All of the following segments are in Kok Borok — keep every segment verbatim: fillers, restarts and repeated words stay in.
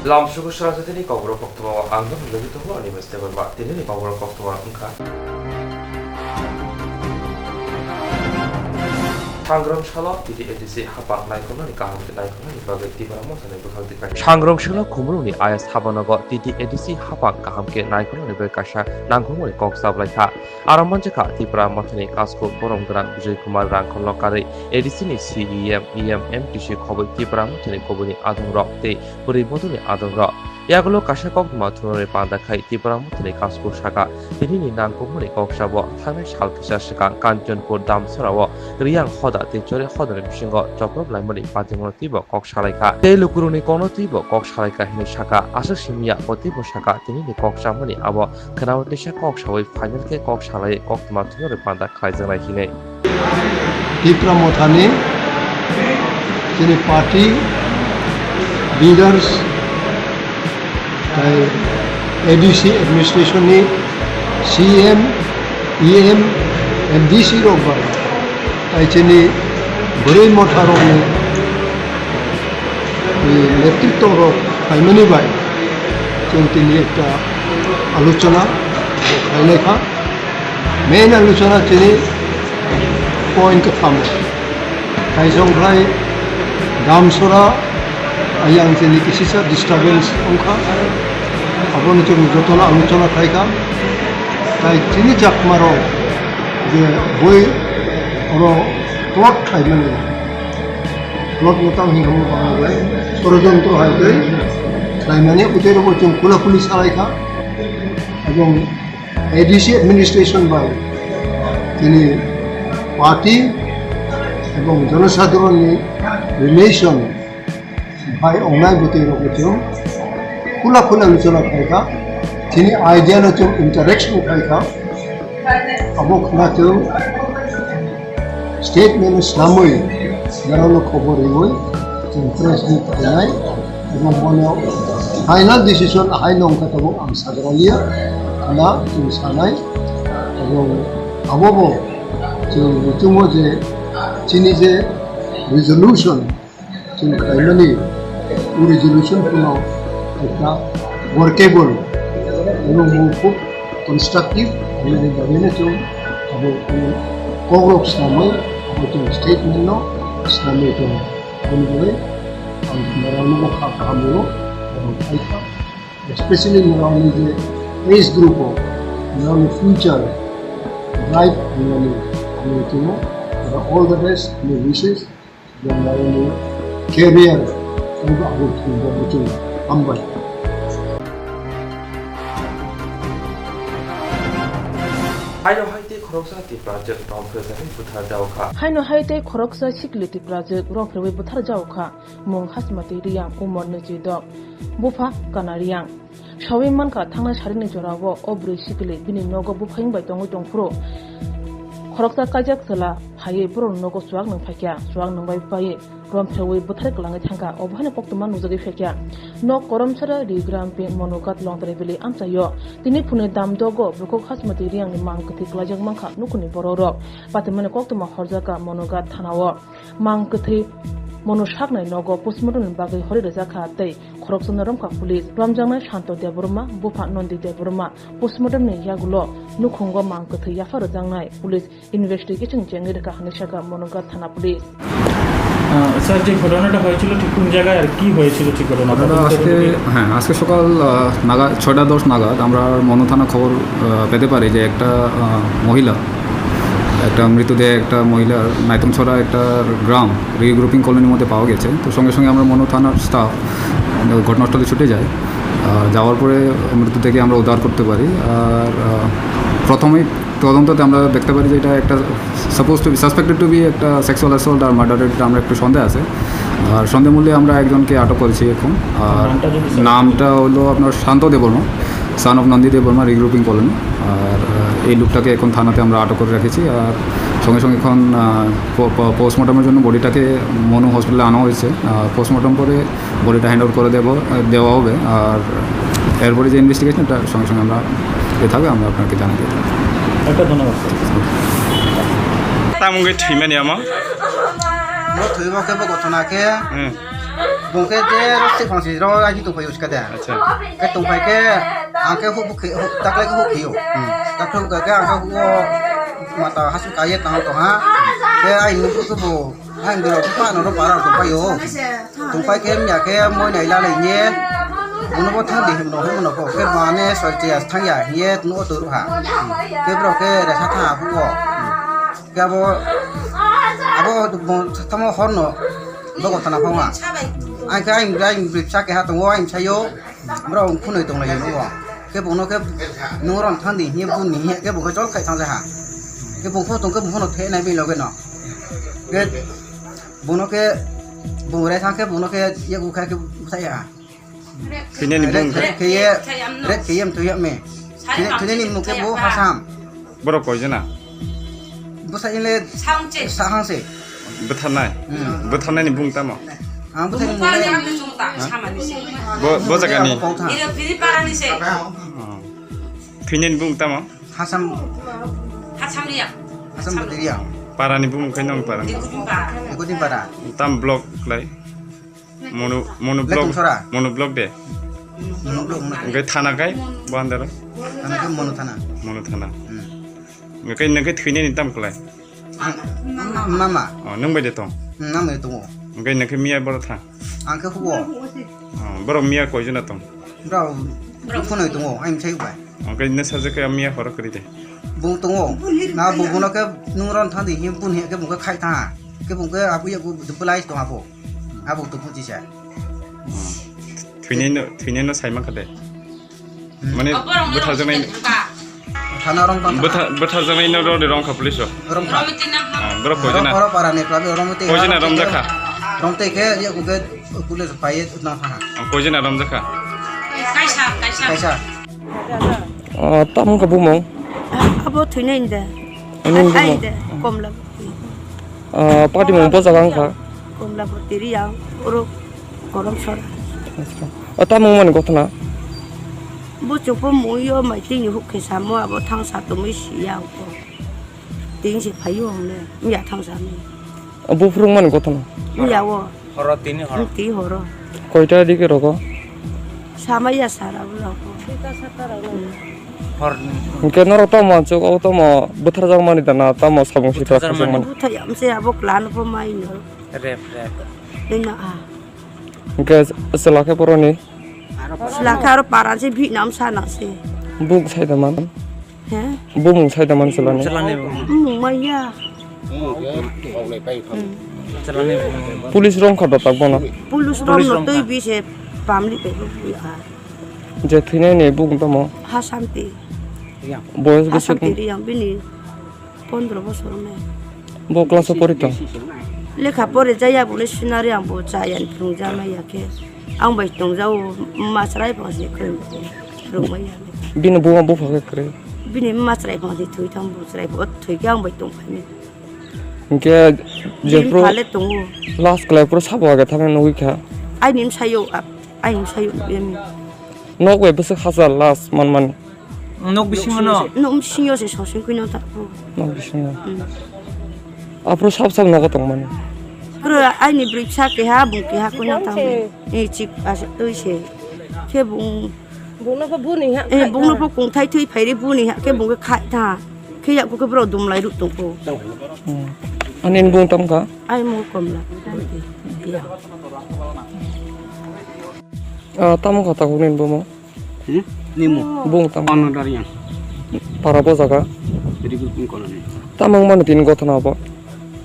Lamsugo sarajatini kokborok koktwma o ang nokni logi tongo Animesh Debbarma. Tinini kokborok koktwma wngkha. Thangrong salo T T A D C hapang naikolnani kaham khe naikolnani bagwi Tipra Mothani bwkhak di kaisa. Thangrong salo Khumulwngni I S Habanogo T T A D C hapang kaham khe naikolnani bagwi kaisa nangkukmani kok chaplaikha. Aro manjakha Tipra Mothani Kasku Borom Gwnang Bijoy Kumar Rangkhol no karwi A D C ni C E M, E M, M D C khobwi Tipra Mothani kubuni adongrok tei bwrwi bodolni adongrok. Yagulo kaisa koktwma thunani panda khai Tipra Mothani Kasku saka, tinini nangkukmani kok sabo thangnai sal kisa swkang Kanchanpur Damsora o Riyang hoda tei Chore hodani bisingo choprop laimani patimano twibo kok salaikha. Tei lukurokni kokno twibo kok salaikha hinwi saka. Aswk simi ya bo teibo saka, tinini kok chamani abo khwnao teisa kok saui final khe kok salai koktwma thunani panda khlaijaknai hinwi. Tipra Mothani chini party leaders tei A D C administration ni C M, E M, M D C rok bai tei chini bwrwi motha rokni, eh, netritwa rok khlaimani bai chwng tini ekta alochona khlailai kha. Main alochona chini point kwtham. Kaisong khlai Damsora ayang chini kisisa disturbance wngkha. Abono chwng jotono alochona khlaikha. Tai chini Chakmarok je boi oro plot khlaimani, plot no tamo hinwi Bangla bai, sorojontro hai tei khlaimani, utero bo chwng khula khuli salaikha. Ebong A D C administration bai tini party ebong jonosadharon ni relation bai ongnai bwtwi rok chwng khula khula alochona khlaikha, tini idea no chwng interaction khlaikha, abo khna chwng statement slamwi norokno khobor riwi chwng press meet khlainai. Ebong bono final decision ahai nongkha tabuk ang sajakliya, hwnna chwng sanai. Ebong abobo chwng muchungo je chini je resolution chwng khlaimani, o resolution phano ekta workable, ebong bo khub constructive, aboni bagwino chwng abo kokrok swnamwi abo chwng statement no swnamwi tongo. Aboni bagwi ang norokno kha kaham rwo, norok phai kha, especially norokni je age group o norokni future bright wngmani ang timo, all the best, ani wishes, norokni career wngkha abo thwngbo muchung. Hambai. Haino hai tei khoroksa Tipra chwng tong phirjagwi buthar jaokha. Haino hai tei khoroksa sikli Tipra chwng rong phirwi buthar jaokha. Mung Hasmati Riyang, umor nwichi dok. Bupha Kana Riyang. Sawi mankha thangnai sarini jorao o bwrwi sikli bini nogo buphayung bai tongwi tongphuru. Khoroksa kaijak chwla phaiwi borokni nogo chuak nwng phaikha, chuak nwng bai phaiwi romphrewi bwthar kwlangwi thangkha, obo haino koktwma nukjagwi phaikha. Nok Koromsara Rigram Ping Monugat Longtrai Valley amchaio. Tini phunui damdogo bukhuk Hasmati Riyangni mang kwthwi kwlaijak mankha nukhungni borokrok. Patimani koktwma horjakha Monugat thanao. Mang kwthwi Monu saknai nogo postmortemni bagwi hori rwjakha tei khoroksano romkha police. Romjaknai Santo Debbarma, bupha Nondi Debbarma. Postmortemni yagulo nukhungo mang kwthwi yapha rwjaknai police investigation chengwi rwkha hwnwi sakha Monugat thana police. আহ, স্যার, যে ঘটনাটা হয়েছিল ঠিক কোন জায়গায় আর কি হয়েছিল ঠিক ঘটনাটা? ঘটনা আজকে, হ্যাঁ, আজকে সকাল, আহ, নাগাদ, ছয়টা দশ নাগাদ আমরা মনু থানা খবর, আহ, পেতে পারি যে একটা, আহ, মহিলা, একটা মৃতদেহ, একটা মহিলার নাইতংছড়া একটা গ্রাম রিগ্রুপিং কলোনির মধ্যে পাওয়া গেছে। তো সঙ্গে সঙ্গে আমরা মনু থানার স্টাফ ঘটনাস্থলে ছুটে যাই। আহ, যাওয়ার পরে মৃতদেহকে আমরা উদ্ধার করতে পারি। আর, আহ, প্রথমেই তদন্ততে আমরা দেখতে পারি যে এটা একটা supposed to be, suspected to be একটা সেক্সুয়াল অ্যাসল্ট আর মার্ডারের আমরা একটু সন্দেহ আছে। আর সন্দেহ মূলে আমরা একজনকে আটক করেছি এখন। আর নামটা যদি স্যার নামটা হলো আপনার শান্ত দেববর্মা, সন অফ নন্দী দেববর্মা, রিগ্রুপিং কলোনি। আর, আহ, এই লোকটাকে এখন থানাতে আমরা আটক করে রেখেছি। আর সঙ্গে সঙ্গে এখন, আহ, পো-, পো-, পোস্টমর্টমের জন্য বডিটাকে মনু হসপিটালে আনা হয়েছে। আহ, পোস্টমর্টম করে বডিটা হ্যান্ড ওভার করে দেবো, দেওয়া হবে। আর এরপরে যে ইনভেস্টিগেশন, এটা সঙ্গে সঙ্গে আমরা যে থাকবে, আমরা আপনাকে জানিয়ে দেবো। একটা ধন্যবাদ, sir. Tamo wngwi thwimani omo? Bo thwibo khe bo ghotona khe, hmm, Bung khe je rok se phang si rok ai tong phai uska de. Acha. Ke tong phai ke ang ke hu bu khe hu tak lai hu khe yo. Hmm. Tak hu ka ke ang ke hu mata hasu ka ye tang to ha. Ke ai nu bu bu ai nu ro pa no ro pa ra to pa yo. Tong phai ke mya ke moi nai la lai ni. Uno bo thang di him no him no ko ke ba ne soi che thang ya ye no to ru ha. Ke bro ke ra sa tha hu ko. Ke abo abo tamo hor no. Bogo thana phangma. Ang khe ang ang bwsa keha tongo ang sayo. Bro phunui tong lai nugo. Ke bono ke nung ron thang di hiye bun ni hiye ke bo ke chol khai thang ha. Ke bo pho tong ke bo no the nai bi loge no. Ke bono ke bo re thang ke bono ke ye u kha ke sa ya. Thwinani bung khe. Rep khe ye, rep khe ye mtwi yame. Thwinani mung khe bo Hasam. Borok koi jona? Bwsa ile sahang se. Bwtharnai. Hmm. Bwtharnaini bung tamo? Ang bwthai mung le. Bo, bo jagani. Oh. Thwinani bung tamo? Hasam. Hasam Bwtwiriya. Parani bung khai nong para. Dikudin para. Tam block lai. Mono, mono block, mono block de. Mono block na. Hingke thana kai, bo andaro? Thana kai mono thana. Mono thana. Hmm. Hingke nangke thwinani tam kwlai? Ang, mama. Oh, nang bai de tong? Hmm, nang bai de tongo. Hingke nangke miya boro tha? Ang khe hubo. Oh, borok miya koi jona tong? Bro, phone tongo, ang sai bai. Hingke nasa je khe miya horo kri de? Bo tongo. Na bo bono khe nung ron thang di, him bun he khe bo khe khai tha. Khe bo khe abu ya bo dupulai tong abo. Abo to puji sa. Hmm. Thwinai no, thwinai no sai man kha de. Hmm. Mane bwthar janai. Thana rong tang. Bwthar, bwthar janai no rode rong kha police o. Rong kha. Ah, borok koi jona? Oro para ni prabi rong te. Koi jona rom jakha? Rong te khe ya ko ke police pai na ha. Ah, koi jona rom jakha? Kaisa, kaisa. Kaisa. Ah, tam ka bumung. Abo thwinai de. Ani bumung. Ai de, komla. Ah, party mung bo jaga wngkha. Komla bo tiri yang, oro korom sora. Acha. O tamo mani gotna? Bo chukbo muyo mai tini huk khe samo abo thang sa tongwi siya ko. Ting se phayo hong le, ya thang sa ni. Bo phurung mani gotna? Ya o. Horo tini horo. Ti horo. Koita dike rogo? Sama ya sara ulo. Hor. Hingke norok tamo ansuk, o tamo bwtharjak mani dana, tamo sabung sitra khasuk mani. Bwthai amse abo klan bo mai no. Rep, rep. Ina a. Hingke chwla khe boroni? Chwla khe aro paran se bhi nam sana se. Buk sai da man. He? Bumung sai da man chwlani? Chwlani bumung. Bumung maya. Chwlani bumung. Police rong kha dotak bono? Police rong no twi bi se pamli pe ya. Je thwinai ni bumung tamo? Hasanti. Boyos bwswk? Hasanti riyang bini pondro bosor me. Bo class o pori tong? Lekha pore jaya bole sinari ang bo chaya ni phung jama ya khe. Ang bai tong jao masrai bo se khoi rung maya. Bini buma bupha khe kwrwi. Bini ma chwrai phang di thwi thang bo chwrai pho thwi khe ang bai tong phai ni. Hingke je. Bini pro phale tongo. Last kwlai pro sabo age thangna nugwi kha. Ai nim sayo, ai nim sayo em. Nok bai bwswk hacha last man man. Nok bisingo no. Nok bisingo se sosing kwi no ta. Nok bisingo. Hmm. Apro sab sab nogo tong mani. Pro ai ni bri sa keha bung keha kwi no ta. Ni chip as twi se. Khe bung Bungno pho buni ha. Eh, bungno pho kungthai thwi phairi buni ha khe bung khai tha. Khe yak khe bro dum lai ru tong kho. Hmm. Ani bung tam kha? Ai mo kom la. Ya. Ah, tamo kha ta kuni bo mo? Hmm? Ni mo. Bung tam. Ano dar yang. Para bo jaga. Jadi bung kono ni. Tamo mani tin gothona bo.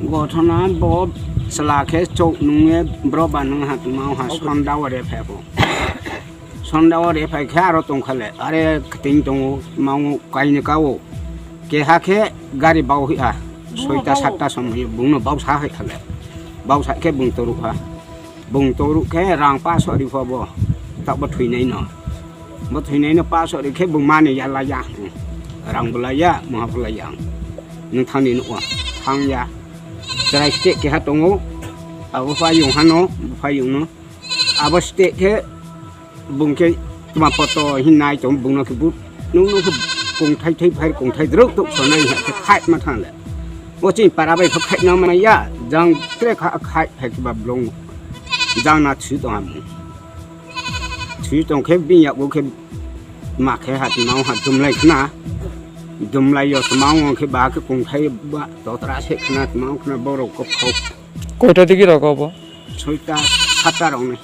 Gothona bo sela khe chok nunge bro ba nung ha tuma ha sonda ware phe bo. Sonda o re phai khe aro tong kha le, are kting tongo, mango kaini kao. Keha khe gari bau hi a, soita satta somoi bungno bau sa hai kha le. Bau sa khe bung toruk ha. Bung toruk khe rang paso ri pho bo. Tak bo thwinai no. Bo thwinai no paso ri khe bung mani ya la ya. Rang bo la ya, moha bo la ya. Nung thang ni no thang ya. Chwrai state keha tongo. Abo pha yung hano, pha yung no. Abo state khe bung khe tuma poto hinwi nai tong bungno khe but nung nung khe kongthai thai phai kongthai drok tok sonai ha khe khai ma thang le. O chini para bai khe khai na ma ya jang tre kha khai phai khe ba blong. Jang na thwi tong ha bung. Thwi tong khe bini yago khe ma khe ha tma ha dumlai khna. Dumlai yo tma ong khe ba khe kung thai ba totra se khna tma ong khna borok kok khok. Koita digi rok obo? Soita satta rok ni.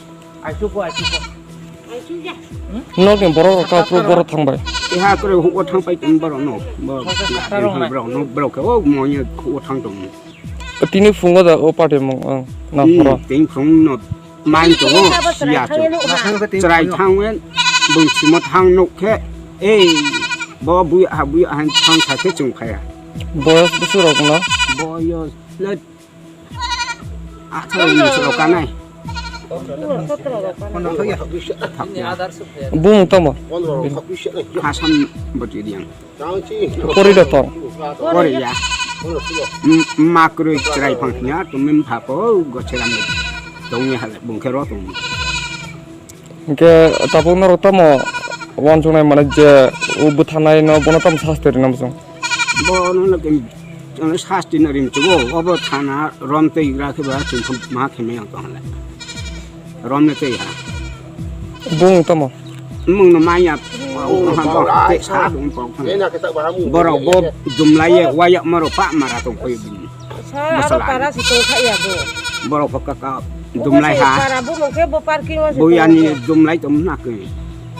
Nok ni borok rok ka pro borok thang bai. Eha kore huko thang pai tong borok no. Borok no borok ke o mo ni huko thang tong. Tini phungo da o party mung ang na Hmm, horo. Tini phung no main to o siya to. Chrai thang wen bung simo thang nok khe. Ei bo bui ha bui ha thang sa khe chung phaya. Boyos bwswk rok no? Boyos le atharo ni sero kanai. Bung tamo? Hasam boti diang. Pori da tong. Pori ya. M- makroi chrai phang ya to mem pha po gocheram. Tong ya hale bung khe ro tong. Hingke tabuk norok tamo wansuknai mane je o bwtharnai no bono tamo sasti rina muchung? Bo no no kin ano sasti no rim chugo obo thana rom tei gra khe ba chung ma khe me tong le. Rom ne tei ha. Bung tamo? Mung no maya. Borok bo jumlai ye waya maro pa mara tong koi. Sa aro para si tong kha ya bo. Borok kaka dumlai ha. Para bo mungkhe bo parking o si tong kha. Bo yani dumlai tong na khe.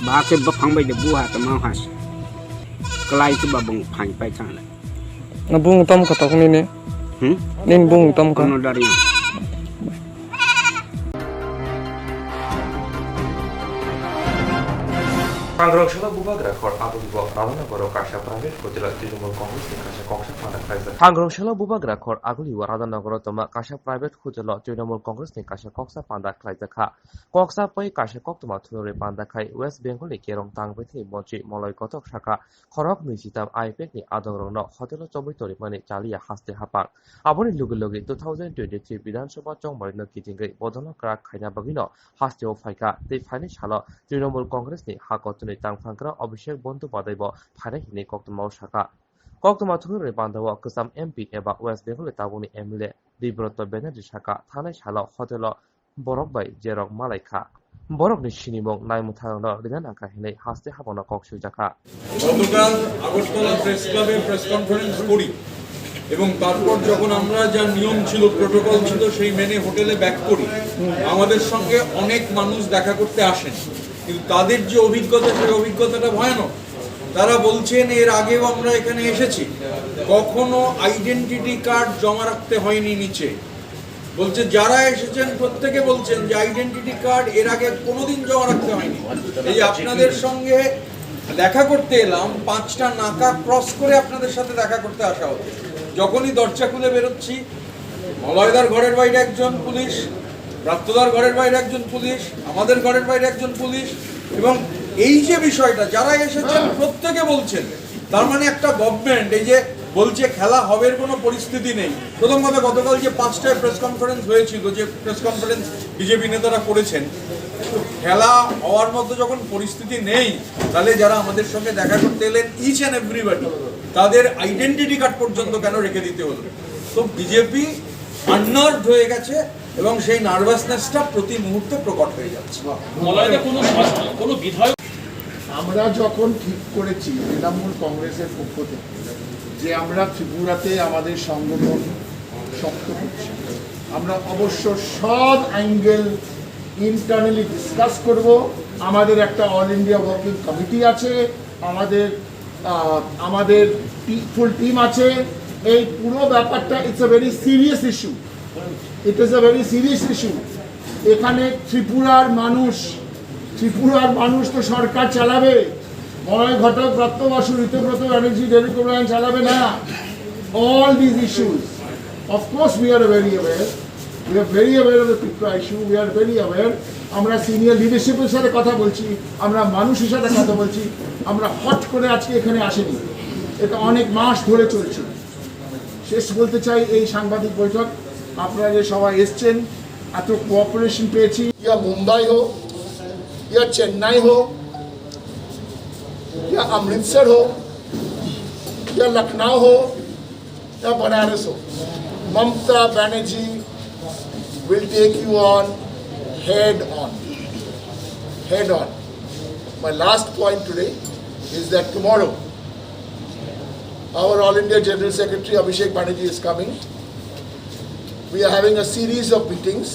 Ba khe bwphang bai de bu ha tong ha. Klai khe ba bung phai pai thang lai. Na bung tam kha tong ni ne? Hmm? Nin bung tam kha. Ono dari. Kangrokshalo bubagra khor aboni bo Radhanagoro kaisa private hotel-o Trinamool Congress ni kaisa koksa panda khlaijak. Kangrokshalo bubagra khor aguli o Radhanagoro tongma kaisa private hotel-o Trinamool Congress ni kaisa koksa panda khlaijak kha. Koksa pai kaisa koktwma thungrwi panda khai West Bengal ni kerong tangbaithani montri Moloi Kotok sakha, khorok nwichitam I P F ni adongrokno hotel-o chobwi torimani chaliya haste hapang. Aboni loge loge two thousand twenty-three Bidhan Sabha chongmari no kitingwi bodolno kwrak khaina bagwino hasteo phaikha tei phaini salo Trinamool Congress ni hakotoni tangphangkra Abhishek Bandopadhyay bo phainai hinwi koktwmao sakha. Koktwma thungrwini pandao kwcham M P eba West Bengal ni tabukni M L A Debabrata Banerjee sakha thanai salo hotel-o borok bai jerok malai kha. Borokni sinimung naimwtharokno rina nangkha hinwi haste hapangno kok swijak kha. গতকাল আগরতলা প্রেস ক্লাবে press conference করি এবং তারপর যখন আমরা যা নিয়ম ছিল, প্রোটোকল ছিল, সেই মেনে হোটেলে ব্যাক করি। আমাদের সঙ্গে অনেক মানুষ দেখা করতে আসেন, কিন্তু তাদের যে অভিজ্ঞতা, সেই অভিজ্ঞতাটা ভয়ানক। তারা বলছেন, "এর আগেও আমরা এখানে এসেছি, কখনো আইডেন্টিটি কার্ড জমা রাখতে হয়নি নিচে।" বলছে, যারা এসেছেন প্রত্যেকে বলছেন যে আইডেন্টিটি কার্ড এর আগে কোনোদিন জমা রাখতে হয়নি। এই যে আপনাদের সঙ্গে দেখা করতে এলাম, পাঁচটা নাকা ক্রস করে আপনাদের সাথে দেখা করতে আসা হচ্ছে। যখনই দরজা খুলে বেরোচ্ছি, মলয়দার ঘরের বাইরে একজন পুলিশ, ব্রাত্যদার ঘরের বাইরে একজন পুলিশ, আমাদের ঘরের বাইরে একজন পুলিশ। এবং এই যে বিষয়টা, যারা এসেছেন প্রত্যেকে বলছেন, তার মানে একটা গভর্নমেন্ট এই যে বলছে খেলা হবে, এর কোনো পরিস্থিতি নেই। প্রথম কথা, গতকাল যে পাঁচটায় প্রেস কনফারেন্স হয়েছিল, যে প্রেস কনফারেন্স বিজেপি নেতারা করেছেন, তো খেলা হওয়ার মতো যখন পরিস্থিতি নেই, তাহলে যারা আমাদের সঙ্গে দেখা করতে এলেন, ইচ অ্যান্ড এভরিবডি, তাদের আইডেন্টিটি কার্ড পর্যন্ত কেন রেখে দিতে হলো? তো বিজেপি আননার্ভড হয়ে গেছে এবং সেই নার্ভাসনেসটা প্রতি মুহূর্তে প্রকট হয়ে যাচ্ছে। মলয়দা, কোনো সস- কোনো বিধায়ক আমরা যখন ঠিক করেছি তৃণমূল কংগ্রেসের পক্ষ থেকে যে আমরা ত্রিপুরাতে আমাদের সংগঠন শক্ত করছি, আমরা অবশ্য সব অ্যাঙ্গেল ইন্টারনালি ডিসকাস করব। আমাদের একটা অল ইন্ডিয়া ওয়ার্কিং কমিটি আছে, আমাদের আহ, আমাদের ফুল টিম আছে। এই পুরো ব্যাপারটা, it's a very serious issue, it is a very serious issue। এখানে ত্রিপুরার মানুষ, ত্রিপুরার মানুষ তো সরকার চালাবে, মলয় ঘটক, ব্রাত্য বসু, ঋতব্রত ব্যানার্জি, ডেভিড ওব্রায়ান চালাবে না। All these issues, of course, we are very aware, we are very aware of the Tipra issue, we are very aware। আমরা সিনিয়র লিডারশিপের সাথে কথা বলছি, আমরা মানুষের সাথে কথা বলছি। আমরা হট করে আজকে এখানে আসিনি, এটা অনেক মাস ধরে চলছে। শেষ বলতে চাই, এই সাংবাদিক বৈঠক, আপনারা যে সবাই এসছেন, এত কোঅপারেশন পেয়েছি। या मुंबई हो, या चेन्नई हो, या अमृतसर हो, या लखनऊ हो, या बनारस हो, ममता Banerjee will take you on head on. Head on. My last point today is that tomorrow our All India General Secretary Abhishek Banerjee is coming. We are having a series of meetings.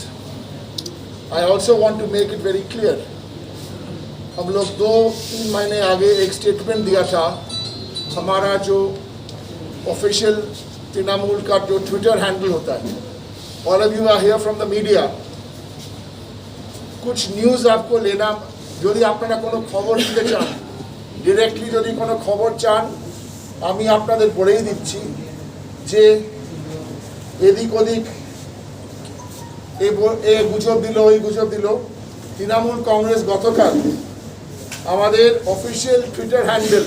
I also want to make it very clear, हम लोग दो तीन महीने आगे एक स्टेटमेंट दिया था। हमारा जो ऑफिशियल तृणमूल का जो ट्विटर हैंडल होता है, all of you are here from the media, कुछ न्यूज़ आपको लेना, যদি আপনারা কোনো খবর নিতে চান, ডিরেক্টলি যদি কোনো খবর চান, আমি আপনাদের বলেই দিচ্ছি যে এদিক ওদিক এ ব- এ গুজব দিল, ওই গুজব দিল। তৃণমূল কংগ্রেস গতকাল আমাদের official Twitter handle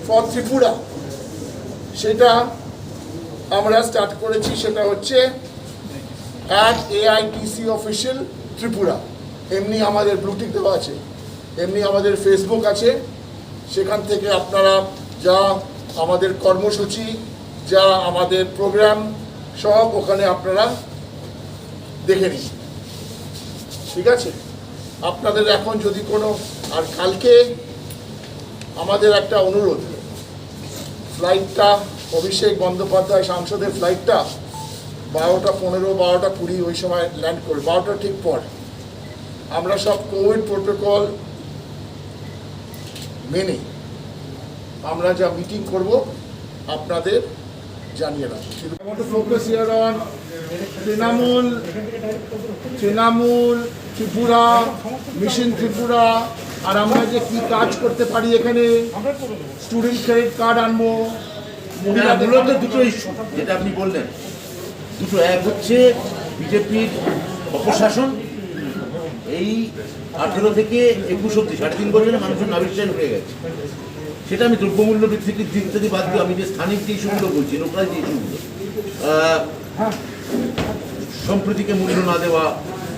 for Tripura, সেটা আমরা স্টার্ট করেছি। সেটা হচ্ছে অ্যাট এআইটিসি অফিসিয়াল ত্রিপুরা। এমনি আমাদের ব্লুটিক দেওয়া আছে, এমনি আমাদের ফেসবুক আছে। সেখান থেকে আপনারা যা আমাদের কর্মসূচি, যা আমাদের প্রোগ্রাম, সব ওখানে আপনারা দেখে নিন। ঠিক আছে? আপনাদের এখন যদি কোনো, আর কালকে আমাদের একটা অনুরোধ, ফ্লাইটটা, অভিষেক বন্দ্যোপাধ্যায় সাংসদের ফ্লাইটটা বারোটা পনেরো, বারোটা কুড়ি ওই সময় ল্যান্ড করবে, বারোটার ঠিক পর। আমরা সব কোভিড প্রোটোকল মেনে আমরা যা মিটিং করব আপনাদের জানিয়ে রাখবো। I want to focus here on Trinamool, Trinamool Tripura, mission Tripura, আর আমরা যে কি কাজ করতে পারি এখানে। স্টুডেন্ট ক্রেডিট কার্ড আনবো, মহিলাদের মূলত দুটো ইস্যু যেটা আপনি বললেন, দুটো। এক হচ্ছে বিজেপির অপশাসন। এই আঠেরো থেকে একুশ অব্দি সাড়ে তিন বছরে মানুষের নাভিশ্বাস হয়ে গেছে। সেটা আমি দ্রব্যমূল্য বৃদ্ধি টিদ্ধি ইত্যাদি বাদ দিয়ে আমি যে স্থানিক যে ইস্যুগুলো বলছি, লোকাল যে ইস্যুগুলো, আহ, সম্প্রীতিকে মূল্য না দেওয়া,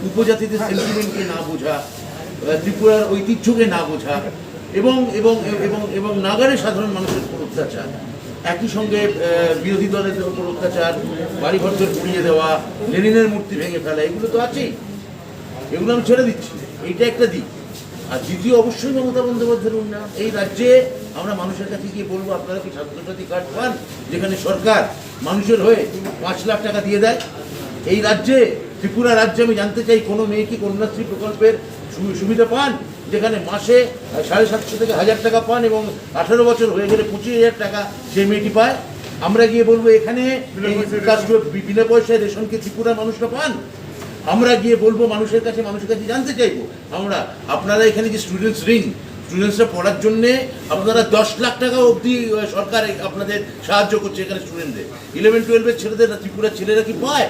উপজাতিদের সেন্টিমেন্টকে না বোঝা, আহ, ত্রিপুরার ঐতিহ্যকে না বোঝা, এবং এবং এবং এবং নাগারে সাধারণ মানুষের উপর অত্যাচার, একই সঙ্গে আহ, বিরোধী দলের উপর অত্যাচার, বাড়িঘর পুড়িয়ে দেওয়া, লেনিনের মূর্তি ভেঙে ফেলা, এগুলো তো আছেই। এগুলো আমি ছেড়ে দিচ্ছি, এইটা একটা দিক। আর দ্বিতীয় অবশ্যই মমতা বন্দ্যোপাধ্যায়ের উন্নয়ন। এই রাজ্যে আমরা মানুষের কাছে গিয়ে বলবো, আপনারা কি স্বাস্থ্যসাথী কার্ড পান, যেখানে সরকার মানুষের হয়ে পাঁচ লাখ টাকা দিয়ে দেয়? এই রাজ্যে, ত্রিপুরা রাজ্যে আমি জানতে চাই, কোনো মেয়ে কি কন্যাশ্রী প্রকল্পের সু- সুবিধা পান, যেখানে মাসে সাড়ে সাতশো থেকে হাজার টাকা পান এবং আঠারো বছর হয়ে গেলে পঁচিশ হাজার টাকা সেই মেয়েটি পায়? আমরা গিয়ে বলবো এখানে এই কাজ করে বি- বিনা পয়সায় রেশন কি ত্রিপুরার মানুষরা পান? আমরা গিয়ে বলবো মানুষের কাছে, মানুষের কাছে জানতে চাইবো আমরা, আপনারা এখানে যে স্টুডেন্টস ঋণ, স্টুডেন্টসরা পড়ার জন্য আপনারা দশ লাখ টাকা অবধি আহ, সরকার এই আপনাদের সাহায্য করছে এখানে স্টুডেন্টদের। ইলেভেন টুয়েলভের ছেলেদের, ত্রিপুরার ছেলেরা কি পায়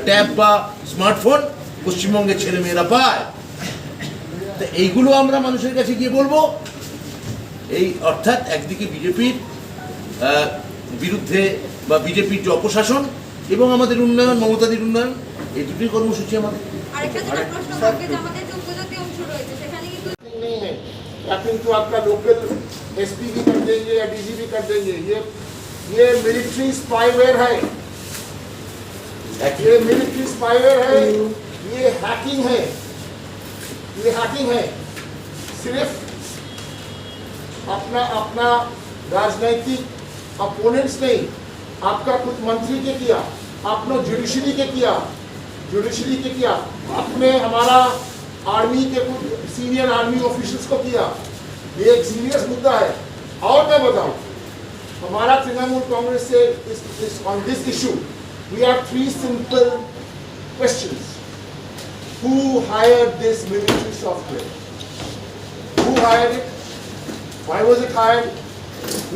ট্যাব বা স্মার্টফোন? পশ্চিমবঙ্গের ছেলে মেয়েরা পায়। তো এইগুলো আমরা মানুষের কাছে গিয়ে বলবো। এই অর্থাৎ একদিকে বিজেপির বিরুদ্ধে বা বিজেপির যে অপশাসন এবং আমাদের উন্নয়ন, মমতাদির উন্নয়ন, এই দুটোই কর্মসূচি আমাদের। আরেকটা যেটা প্রশ্ন থাকবে যে আমাদের যে উপজাতি অংশ রয়েছে সেখানে কিন্তু नहीं है। या फिर तो आपका लोकल एसपी भी कर देंगे या डीजी भी कर देंगे। ये ये मिलिट्री स्पाईवेयर है, ये मिलिट्री स्पाईवेयर है, ये हैकिंग है, ये हैकिंग है। सिर्फ अपना अपना राजनैतिक अपोनेंट्स नहीं, आपका खुद मंत्री के किया, आपने ज्यूडिशरी के किया, ज्यूडिशरी के किया, आपने हमारा आर्मी के कुछ सीनियर आर्मी ऑफिशियल्स को किया। ये एक सीरियस मुद्दा है। और मैं बताऊं, हमारा तृणमूल कांग्रेस से इस, इस, on this issue, we have three simple questions. Who hired this military software? Who hired it? Why was it hired?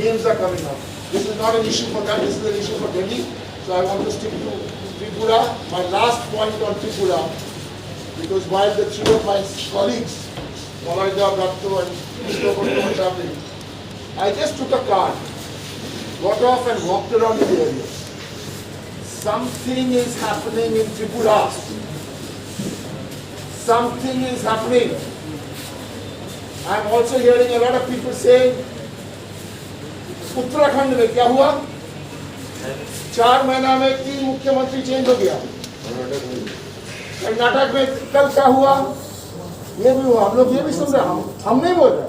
Names are coming up. This is not an issue for that, this is an issue for Delhi. So I want to stick to Tripura. My last point on Tripura, because while the three of my colleagues, Malaida, Bratto and Krishna Bhatto were traveling, I just took a car, got off and walked around in the area. Something is happening in Tripura. Something is happening. I'm also hearing a lot of people saying, Uttarakhand में क्या हुआ? चार महीना में तीन मुख्यमंत्री चेंज हो गया। कर्नाटक में कल क्या हुआ, ये भी हुआ। हम लोग ये भी सुन रहे हैं, हम हम नहीं बोल रहे,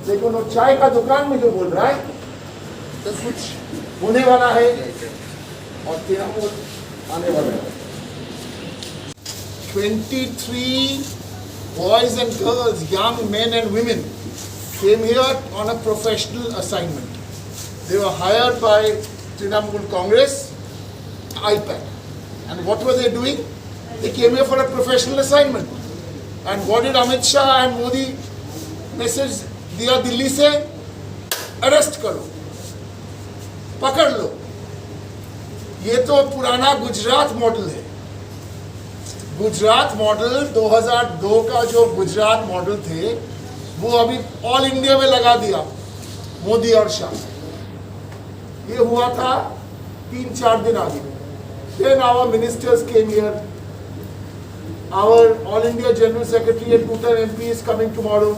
लेकिन वो चाय का दुकान में जो बोल रहा है तो कुछ होने वाला है और तृणमूल आने वाला है। Twenty-three boys and girls, young men and women, came here on a professional assignment. They were hired by Trinamool Congress, IPAC. And what were they doing? They came here for a professional assignment. And what did Amit Shah and Modi message दिया दिल्ली से? Arrest करो, पकड़ लो। ये तो पुराना गुजरात मॉडल है। गुजरात मॉडल, दो हज़ार दो का जो गुजरात मॉडल थे, वो अभी ऑल इंडिया में लगा दिया मोदी और शाह। ये हुआ था तीन चार दिन आगे। Then our ministers came here. Our All India General Secretary and two-time M P is coming tomorrow.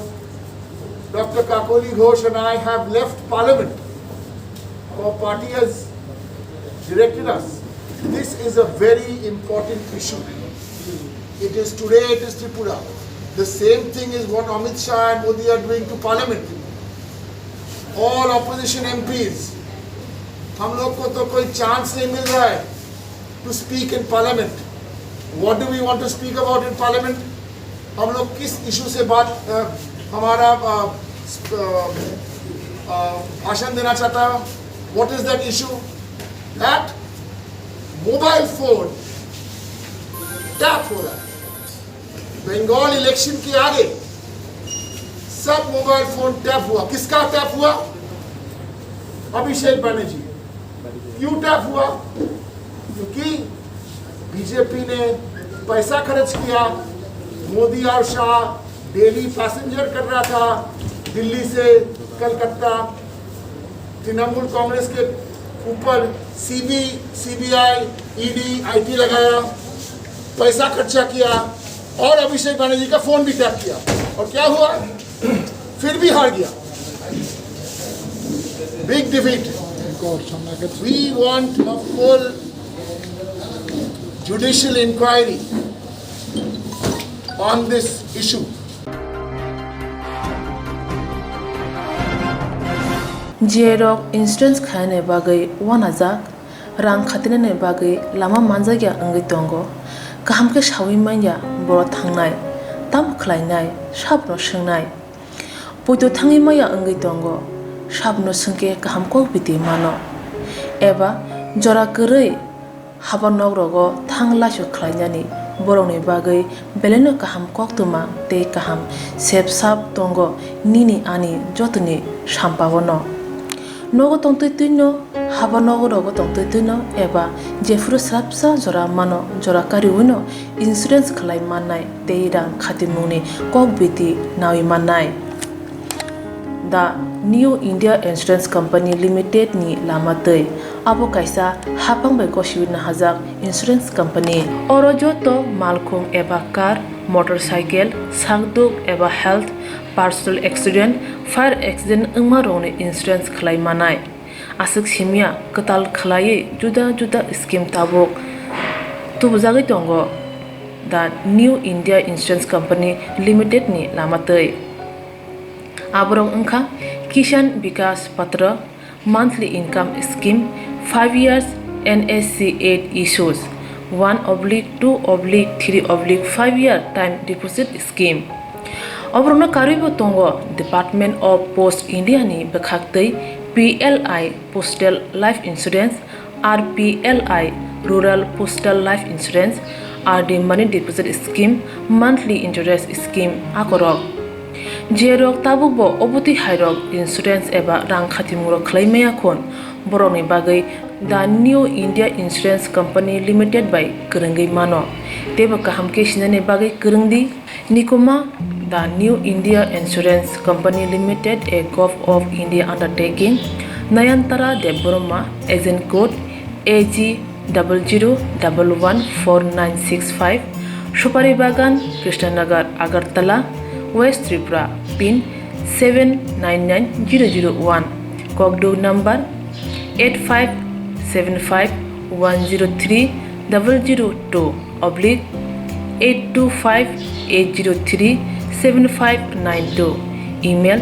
Doctor Kakoli Ghosh and I have left Parliament. Our party has directed us. This is a very important issue. It is today, it is Tripura. The same thing is what Amit Shah and Modi are doing to Parliament. All opposition M Ps, हम लोग को तो कोई चांस नहीं मिल रहा है to speak in Parliament. What do we want to speak about in Parliament? हम लोग किस इशू से बात, अ, हमारा, अ, अ, अ, भाषण देना चाहता है? What is that issue? That mobile phone tap हो रहा है। बंगाल इलेक्शन के आगे सब मोबाइल फोन टैप हुआ। किसका टैप हुआ? अभिषेक बनर्जी। क्यों टैप हुआ? क्योंकि बीजेपी ने पैसा खर्च किया। मोदी और शाह डेली पैसेंजर कर रहा था दिल्ली से कलकत्ता। तृणमूल कांग्रेस के ऊपर सीबी सीबीआई ईडी आईटी लगाया, पैसा खर्चा किया और अभिषेक बनर्जी का फोन भी टैप किया। और क्या हुआ? फिर भी हार गया। Big defeat. We want a full judicial inquiry on this issue. J rok insurance khainani bagwi uanajak, rang khatinani bagwi lama manjakya wngwi tongo. Kaham khe saui manya borok thangnai, tamo khlainai, sabno swngnai. Poito thangwi maya wngwi tongo, sabno swngkhe kaham kok biti mano. Eba jora kwrwi haba nok rogo thang laisok khlainani borokni bagwi belaino kaham koktwma tei kaham sep sap tongo nini ani jotoni sampao no. Nogo tongtwi twino, haba nogo rogo tongtwi twino eba jephuru swrapsa jora mano jora kariwino insurance khlai mannai tei rang khatimungni kok biti nawi mannai. The New India Insurance Company Limited ni lama twi. Abo kaisa haphang bai gosiwi nahajak insurance company. Oro joto malkhung eba car, motorcycle, sakduk eba health, personal accident, fire accident wngma rokni insurance khlai manai. Aswk simya kwtal khlaiwi juda juda scheme tabuk tubujagwi tongo the New India Insurance Company Limited ni lama twi. Aborok wngkha Kisan Vikas Patra, monthly income scheme, five years N S C eight issues, one oblique two oblique three oblique five year time deposit scheme. Oborokno karwibo tongo Department of Post India ni bwkhaktwi P L I Postal Life Insurance, R P L I Rural Postal Life Insurance, R D Money Deposit Scheme, Monthly Interest Scheme akorok. Je rok tabukbo obotwi hairok insurance eba rang khatimung rok khlai maya khun, borokni bagwi The New India Insurance Company Limited bai kwrwngwi mano, teibo kaham khe sinani bagwi kwrwng di. Nikuma, The New India Insurance Company Limited, a Govt of India undertaking, Nayantara Debbarma, agent code A G double zero double one four nine six five, Supari Bagan, Krishnanagar, Agartala, West Tripura, pin seven nine nine zero zero one, Kokduk number eight five seven five one zero three double zero two oblique eight two five eight zero three seven five nine two, email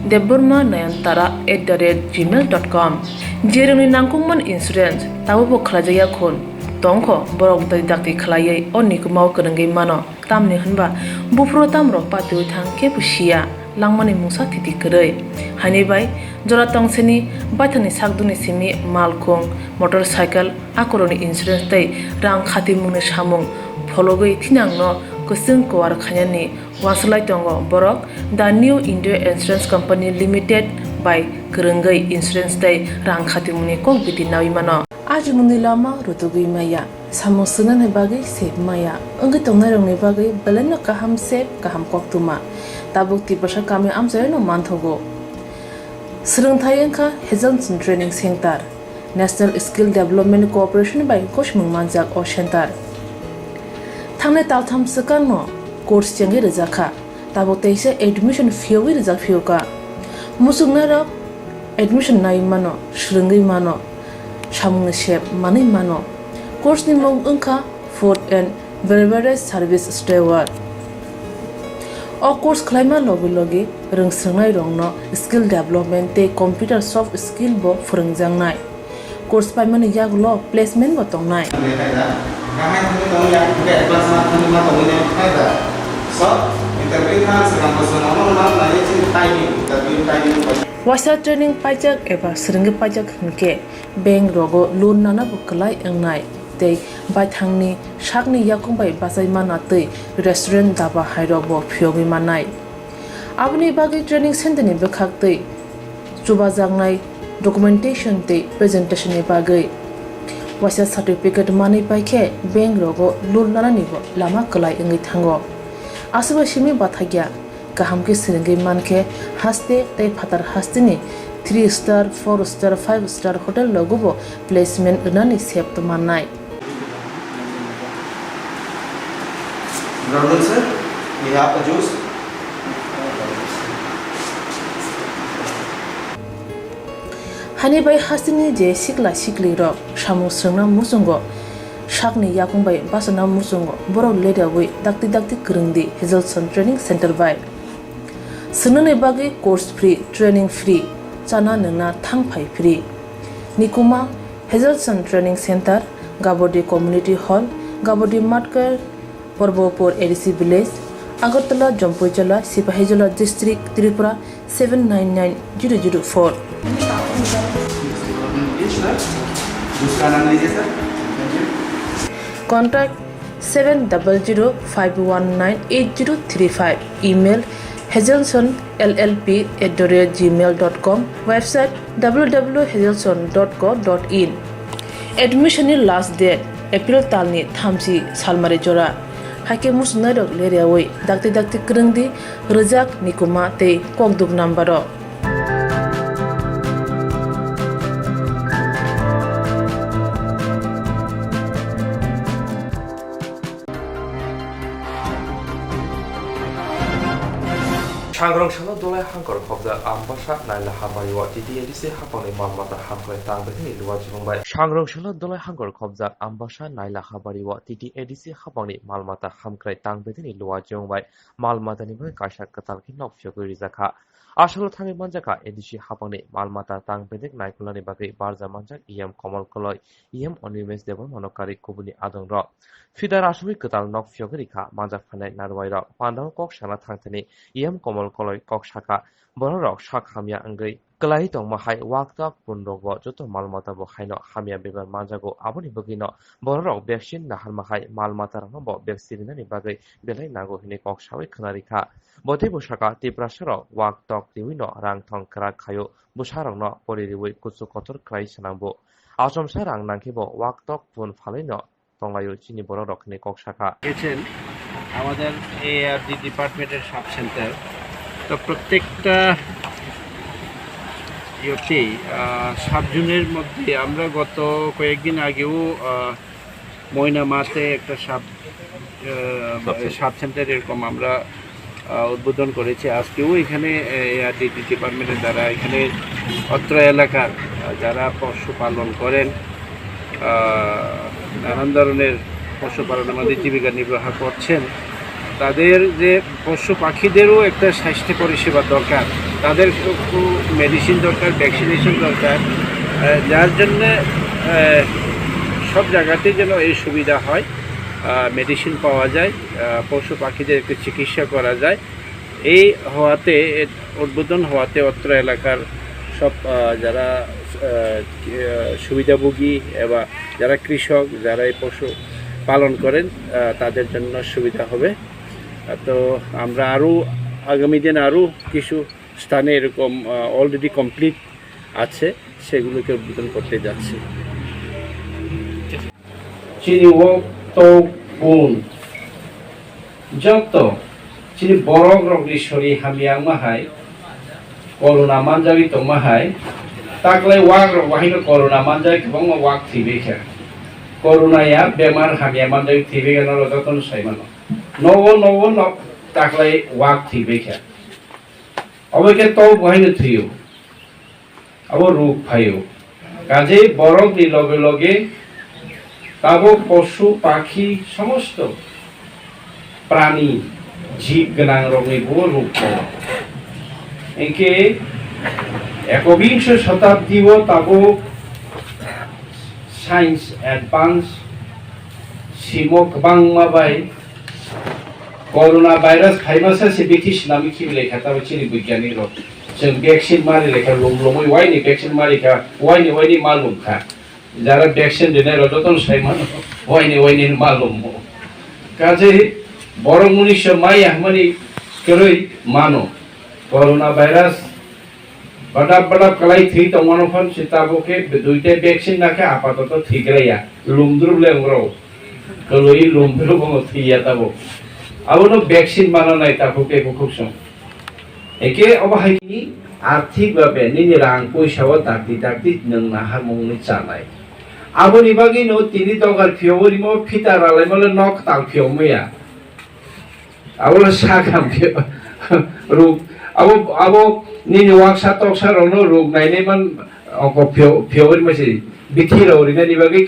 debbarma nayantara at the rate gmail dot com. Jerwngni nangkukmani insurance tabukbo khlaijakya khun tongkho, borok dakti dakti khlaiwi o nikumao kwrwngwi mano. Tamni hwnba buphuru tamrok patiwi thang kebo siya, langmani mungsa thiti kwrwi. Haini bai jora tongseni baithangni sakdukni simi malkhung, motorcycle, akorokni insurance tei rang khatimungni samung phologwi thinangno kwchwng kuar khainani uansukhlai tongo borok The New India Insurance Company Limited bai kwrwngwi insurance tei rang khatimungni kok biti naui mano. Ajimungni lama rutugwi maya, samung swngnani bagwi sep maya, wngwi tongnairokni bagwi belaino kaham sep, kaham koktwma. Tabuk Tiprasa kami amchaino manthogo. Swrwngthai wngkha Hazelson Training Center, National Skill Development Corporation bai gosimung manjak o center. Thangnai taltham swkangno course chengwi rwjakha. Tabuk teisa admission phiyogwi rijak phiyokha. Muchungnairok admission naiwi mano, swrwngwi mano, samungni sep manwi mano. Course ni mung wngkha Food and Beverage Service Steward. O course khlaima logi logi rwngswrwngnairokno skill development tei computer soft skill bo phwrwngjaknai. Course paimani yagulo placement bo tongnai. Waisa training paijak eba swrwngwi paijak hwnkhe bank rogo loan nana bo kwlai wngnai tei baithangni sakni yakung bai bachai mana tei restaurant, daba hairok bo phiyogwi mannai. Aboni bagwi training center ni bwkhak tei chubajaknai documentation tei presentation ni bagwi waisa certificate manwi paikhe bank rogo loan nanani bo lama kwlai wngwi thango. Aswkbai simi bathakya kaham khe swrwngwi mankhe haste tei phatar hasteni three star, four star, five star hotel rogo bo placement rwnani sep tongmannai. Brother sir, we have a juice. Hani bai hasteni je sikla sikli rok samung swrwngna muchungo, sakni yakung bai bachana muchungo, borok ledawi dakti dakti kwrwngdi Hazelson Training Center bai. Swngnani bagwi course free, training free, chana nwngna thang phai free. Nikuma Hazelson Training Center, Gabodi Community Hall, Gabodi Matkar, Porbopur A D C Village, Agartala, Jampuijala, Sipahijola District, Tripura, seven nine nine zero zero four. Contact seven double zero five one nine eight zero three five. Email hazelson L L P at the rate gmail dot com. Website W W W hazelson dot co dot in. Admission ni last date April talni thamchi salmari jora. Haikhe muchungnairok leriawi dakti dakti kwrwngdi rwjak Nikuma tei kokduk number o. Sangrong salo Dolai Hangkor khobjak Ambasa Naila Habari o T T A D C hapangni mal mata hamkrai tang bethani luwa chibung bai. Sangrong salo Dolai Hangkor khobjak Ambasa Naila Habari o T T A D C hapangni mal mata hamkrai tang bethani luwa chibung bai mal matani bai kaisa kwtal khe nok phiyogwi rijak kha. Asolo thangwi manjak kha A D C hapangni mal mata tang bedek naikolnani bagwi barja manjak E M Komol Koloi, E M Onimesh Debbarmano karwi kubuni adongrok. Fidar asugwi kwtal nok phiyogwi rikha manjak phainai narwai rok. Pandao kok sana thangthani E M Komol Koloi kok sakha, bororok sak hamya wngwi kwlai tongma hai wak tok punrokbo joto mal mata bo haino hamya bebak manjago, aboni bagwino bororok vaccine naharma hai mal mata rokno bo vaccine rinani bagwi belai nango hinwi kok sawi khwnarikha. Bo teibo sakha, Tiprasa rok wak tok riwino rang thong kwrak khaio, bwsarokno pori riwi kuchuk kotor khlai swnambo. Achomsa rang nangkhe bo wak tok phun phalwino tonglaio chini borok rok hinwi kok sakha. গেছেন আমাদের এআরডি ডিপার্টমেন্টের sub centre. তো প্রত্যেকটা ইয়েতেই, আহ, সাব জোনের মধ্যে আমরা গত কয়েকদিন আগেও, আহ, ময়নামাতে একটা সাব, আহ, সাব সেন্টার। সাব সেন্টার এরকম আমরা, আহ, উদ্বোধন করেছি। আজকেও এখানে, আহ, এআরডিডি ডিপার্টমেন্টের দ্বারা এখানে অত্র এলাকার, আহ, যারা পশুপালন করেন, আহ, নানান ধরনের পশুপালনের মধ্যে জীবিকা নির্বাহ করছেন, তাদের যে পশু পাখিদেরও একটা স্বাস্থ্য পরিষেবা দরকার, তাদের একটু মেডিসিন দরকার, ভ্যাকসিনেশন দরকার, আহ, যার জন্যে, আহ, সব জায়গাতেই যেন এই সুবিধা হয়, আহ, মেডিসিন পাওয়া যায়, আহ, পশু পাখিদের একটু চিকিৎসা করা যায়। এই হওয়াতে, এ, উদ্বোধন হওয়াতে অত্র এলাকার সব, আহ, যারা, আহ, কি, আহ, সুবিধাভোগী এবং যারা কৃষক, যারা এই পশু পালন করেন, আহ, তাদের জন্য সুবিধা হবে। আহ, তো আমরা আরও আগামী দিন আরও কিছু স্থানে এরকম, আহ, অলরেডি কমপ্লিট আছে, সেগুলোকে উদ্বোধন করতে যাচ্ছি। Chini o tok bun joto chini borok rokni sori hamya wngma hai, corona manjagwi tongma hai, taklai wak rok bahai no corona manjagwi kwbangma wak thwibai kha. Corona ya bemar hamya manjagwi thwibai kha, norok jotono sai mano. Nogo nogo nok taklai wak thwibai kha. Obo khe tok bahai no thwio. Abo ruk phaio. Kajei borokni loge loge tabuk posu, pakhi, somosto prani, jib gwnangrokni bo ruk phaio. Hinkhe ekobingso shotabdi o tabuk science advance simo kwbangma bai corona virus phaimasa se bithi swnamwi khibi laikha tabo chini bigyanik rok. Chwng vaccine mari laikha lum lumwi waini vaccine mari kha waini waini ma lum kha. Jara vaccine rinai rok jotono sai mano waini waini ma lumo. Kaje borok munisa maya hwnmani kwrwi mano. Corona virus badap badap kalai thwi tongmano phan se tabuk khe duita vaccine nakhe apatoto thwi glaiya. Lumdrup le wngrok. Kwlwi lumdrup wngno thwiya tabuk. Abono vaccine mana nai tabuk tei bukhuk song. Eke obo hai ni arthik babe nini rang poisa o dakti dakti nwng naharmung ni chanai. Aboni bagwi no tini dogar phiyogwi rimo phita ralaimale nok tal phiyogmaya. Abo le sakha phiyok ruk abo abo nini waksa toksa rokno ruk nainai man oko phiyogwi rimo se bithi rok rinani bagwi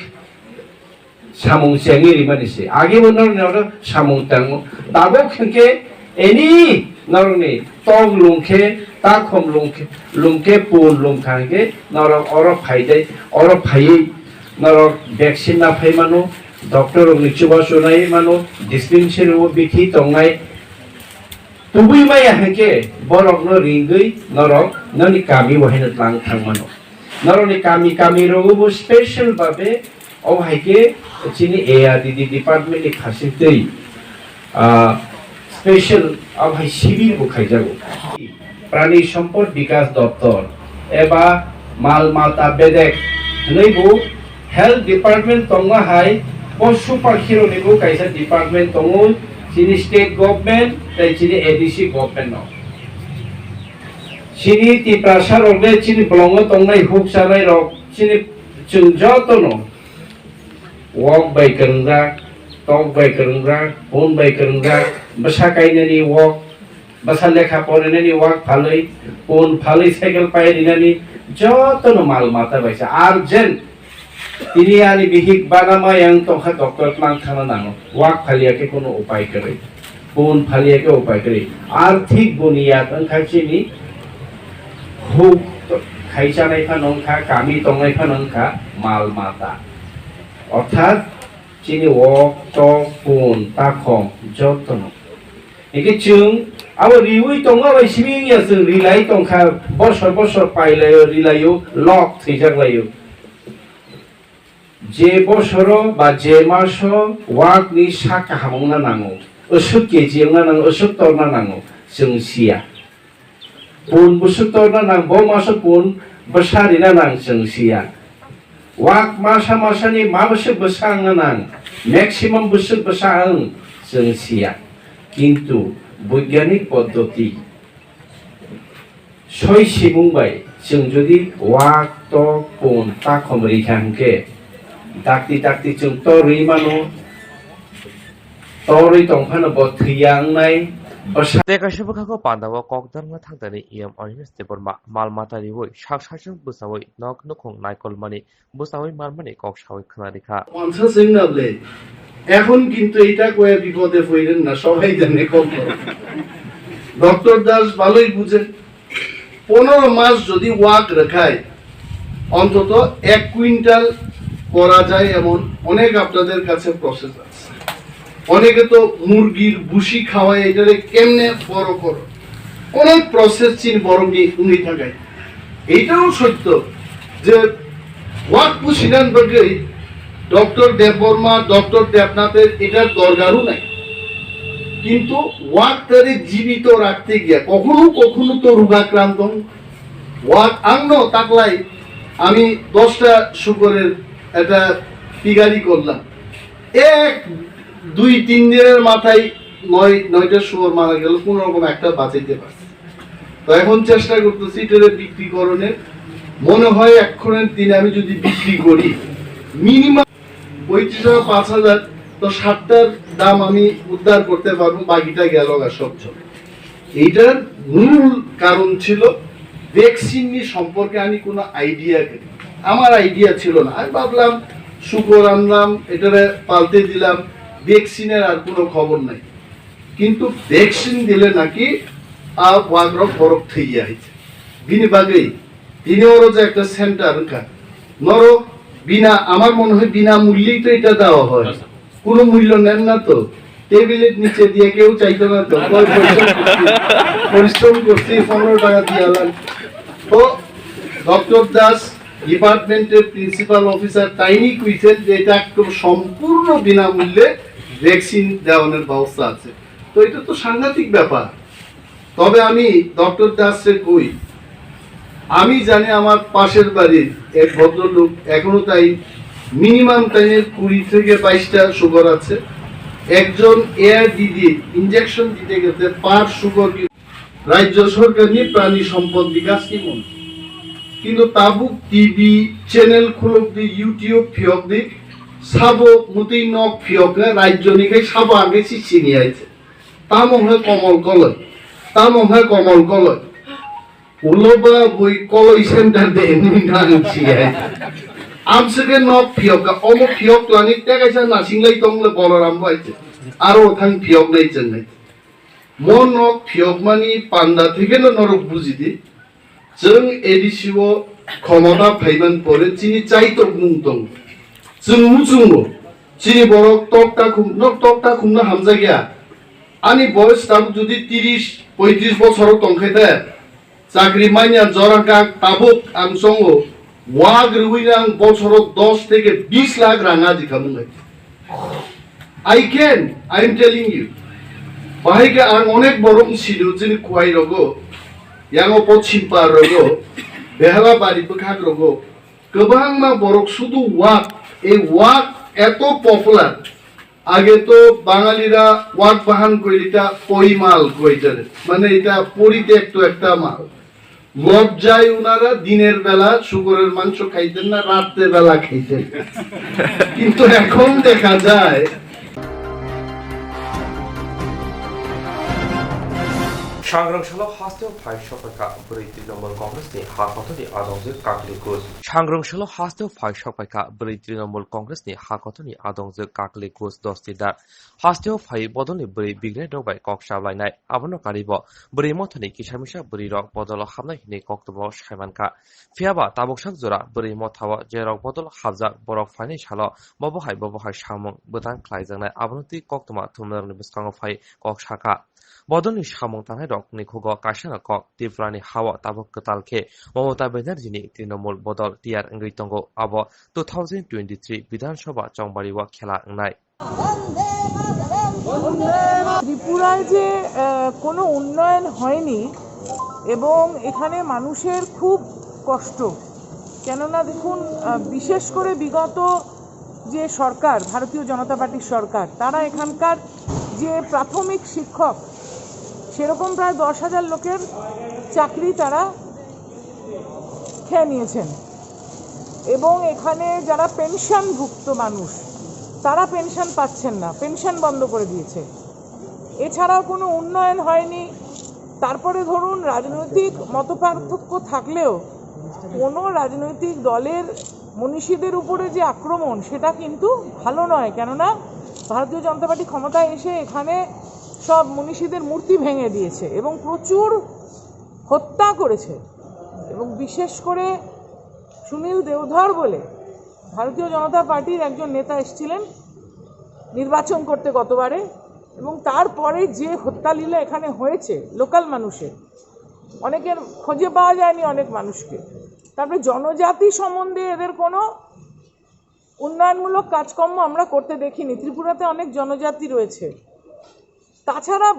samung chengwi rimani se. Agi bo norokni oro samung tango. Tabuk hinkhe eni norokni tok lungkhe, takhum lungkhe, lungkhe pun lungkha hinkhe norok oro phaidai, oro phaiwi norok vaccine na phai mano, doctor rokni chubachu nai mano, dispensary o bithi tongnai. Tubui maya hinkhe borokno ringwi norok noni kami o haino tlang thang mano. Norokni kami kami rogo bo special babe o hai khe chini A R D D department ni khasing twi, ah, special o hai sibir bo khaijago. Prani Sompod Bikas Doptor eba mal mata bedek hwnwi bo Health department tongma hai, posu pakhirokni bo kaisa department tongo, chini state government tei chini A D C government no. Chini Tiprasa rok le chini bolongo tongnai huk chanai rok chini chwng jotono wok bai kwrwngjak, tok bai kwrwngjak, pun bai kwrwngjak, bwsa kainani wok, bwsa lekha porinani wak phalwi, pun phalwi cycle pai rinani jotono mal mata baisa urgent. Tini ani bihik bana ma yang tongkha doctor tlang thangna nango. Wak phalia khe kono upai kwrwi. Pun phalia khe upai kwrwi. Arthik buniyat wngkha chini huk khai chanai phano wngkha, kami tongnai phano wngkha mal mata. Orthat chini wok, tok, pun, takhom jotono. Hinkhe chwng abo riwi tongma bai simi wngya chwng rilai tongkha, bosor bosor pailaio, rilaio, lok thwijak laio. Je bosoro ba je maso wakni sa kaham wngna nango, aswk K G wngna nango, aswk torna nango, chwng siya. Pun bwswk torna nang, bo maso pun bwsa rina nang chwng siya. Wak masa masani ma bwswk bwsa wngna nang, maximum bwswk bwsa wng chwng siya. Kintu boigyanik poddoti soi simung bai chwng jodi wak, tok, pun, takhom rikha hwnkhe dakti dakti chwng torwi mano. Torwi tongphano bo thwiya wngnai bwsa. Tei kaisa bwkhakgo pandao kok dalma thangtani E M Animesh Debbarma mal mata riwi sak sakchung bwchaui nok nukhung naikolmani bwchaui manmani kok saui khwnarikha. Wansa se wngna ble এখন কিন্তু এটা কয়ে বিপদে পড়েন না, সবাই জানে কখন। ডক্টর দাস ভালোই বুঝেন, পনেরো মাস যদি ওয়াক রাখায়, অন্তত এক কুইন্টাল করা যায় এমন অনেক আপনাদের কাছে প্রসেস আছে। অনেকে তো মুরগির ভুসি খাওয়ায়, এটারে কেমনে বড় করো, অনেক প্রসেস চিন বড় নি-, উনি থাকায়। এইটাও সত্য যে ওয়াক পুছিলেন বাকি ডক্টর দেববর্মা, ডক্টর দেবনাথের এটার দরকারও নাই। কিন্তু ওয়াক তারে জীবিত রাখতে গিয়া কখনো কখনো তো রোগাক্রান্ত হন। ওয়াক আংনো তাকলাই আমি দশটা শুকরের একটা পিগারি করলাম, এক দুই তিন দিনের মাথায় নয় নয়টা শুকর মারা গেল, কোনো রকম একটা বাঁচাইতে পারছে। তো এখন চেষ্টা করতেছি এটারে বিক্রি করণের। মনে হয় এক্ষণের দিনে আমি যদি বিক্রি করি, মিনিমাম পঁয়ত্রিশ হাজার, পাঁচ হাজার, তো ষাটটার দাম আমি উদ্ধার করতে পারবো, বাকিটা গেল আর সব চলে। এইটার মূল কারণ ছিল ভ্যাকসিন নিয়ে সম্পর্কে আমি কোনো আইডিয়া, আমার আইডিয়া ছিল না। আমি ভাবলাম শুকর আনলাম, এটারে পালতে দিলাম, ভ্যাকসিনের আর কোনো খবর নাই। কিন্তু ভ্যাকসিন দিলে নাকি আর ওয়াগ্র ফরক থইয়া হইছে। বিনি বাগেই দিনে ওরও যে একটা সেন্টার কা নরো বিনা, আমার মনে হয় বিনা মূল্যেই তো এটা দেওয়া হয়। কোনো মূল্য নেন না তো। টেবিলের নিচে দিয়ে কেউ চাইতো না তো। কয় পরিশ্রম করছি, পরিশ্রম করছি, পনেরো টাকা দিয়ে আলাম। তো ডক্টর দাস ডিপার্টমেন্টের প্রিন্সিপাল অফিসার তাইনি কইছেন যে এটা একদম সম্পূর্ণ বিনামূল্যে ভ্যাকসিন দেওয়ানোর ব্যবস্থা আছে। তো এটা তো সাংঘাতিক ব্যাপার। তবে আমি ডক্টর দাসরে কই, আমি জানি আমার পাশের বাড়ির এক ভদ্রলোক এখনো তাই মিনিমাম তাইনের কুড়ি থেকে বাইশটা শুকর আছে। একজন এআরডি দিয়ে ইঞ্জেকশন দিতে গেলে পার শুকর কি রাজ্য সরকার নিয়ে প্রাণী সম্পদ বিকাশ কি মন্ত্রী, কিন্তু tabuk টিভি চ্যানেল খুলক দি, ইউটিউব ফিয়ক দি, sabo mutwi nok phiyok khe rajyo ni khai sabo ang khe si sini hai se. Tamo hwnkhai komol koloi, tamo hwnkhai komol koloi. Ulo ba bui koloi center de ni nang si hai. Amswk khe nok phiyok kha, omo phiyok twlani tei kaisa nasinglai tong le Boloram bai se. Aro thang phiyok nai chwng hai. Mo nok phiyokmani panda thekeno norok bujidi. Chwng A D C o khomota phaiman pore chini chaitok mung tongo. Chwng muchungo. Chini borok tok ta khum, nok tok ta khumna hamjakya. Ani boyos tabuk jodi tiris, poitris bosoro tongkhe de, chakri manya jora kak tabuk ang chongo. Wak rwui ang bosoro dos theke bis lakh rang aji kha mung hai. I can, I am telling you. Bahai khe ang onek borok sino chini Khowai rogo, yango Pochim Par rogo, Behala Bari bwkhak rogo, kwbangma borok sudu wak, ei wak eto popular. আগে তো বাঙালিরা ওয়াক বাহান কইলে এটা পরিমাল কইতেন, মানে এটা পরিত্যক্ত একটা মাল। লজ্জায় ওনারা দিনের বেলা শুকরের মাংস খাইতেন না, রাত্রে বেলা খাইতেন। কিন্তু এখন দেখা যায় Sangrong salo hasteo phai sokphaikha bwrwi Trinamool Congress ni ha kotorni adongjwk kakli kus. Sangrong salo hasteo phai sokphaikha bwrwi Trinamool Congress ni ha kotorni adongjwk kakli kus dos tidar. Hasteo phai bodolni bwrwi bigre rok bai kok chablainai. Abono karibo bwrwi mothani kisa misa bwrwi rok bodolo habnai hinwi koktwmao saimankha. Phiyaba tabuksak jora bwrwi mothao je rok bodol habjak borok phainai salo bobo hai bobo hai samung bwtang khlaijaknai. Abono twi koktwma thumnairokni bwskango phai kok sakha. Bodolni samung tangnai rokni khugo kaisano kok Tripurani hao tabuk kwtal khe Mamata Banerjini Trinamool bodol tiyar wngwi tongo. Abo two thousand twenty-three Bidhan Sabha chongbario khela wngnai. ত্রিপুরায় যে আহ, কোনো উন্নয়ন হয়নি এবং এখানে মানুষের খুব কষ্ট। কেননা দেখুন, আহ, বিশেষ করে বিগত যে সরকার, ভারতীয় জনতা পার্টির সরকার, তারা এখানকার যে প্রাথমিক শিক্ষক, সেরকম প্রায় দশ হাজার লোকের চাকরি তারা খেয়ে নিয়েছেন। এবং এখানে যারা পেনশনভুক্ত মানুষ, তারা পেনশন পাচ্ছেন না, পেনশন বন্ধ করে দিয়েছে। এছাড়াও কোনো উন্নয়ন হয়নি। তারপরে ধরুন, রাজনৈতিক মতপার্থক্য থাকলেও কোনো রাজনৈতিক দলের মনীষীদের উপরে যে আক্রমণ, সেটা কিন্তু ভালো নয়। কেননা ভারতীয় জনতা পার্টি ক্ষমতায় এসে এখানে সব মনীষীদের মূর্তি ভেঙে দিয়েছে এবং প্রচুর হত্যা করেছে। এবং বিশেষ করে সুনীল দেওধর বলে ভারতীয় জনতা পার্টির একজন নেতা এসেছিলেন নির্বাচন করতে গতবারে, এবং তারপরে যে হত্যালীলা এখানে হয়েছে লোকাল মানুষের, অনেকের খোঁজে পাওয়া যায়নি অনেক মানুষকে। তারপরে জনজাতি সম্বন্ধে এদের কোনো উন্নয়নমূলক কাজকর্ম আমরা করতে দেখিনি। ত্রিপুরাতে অনেক জনজাতি রয়েছে। তাছাড়া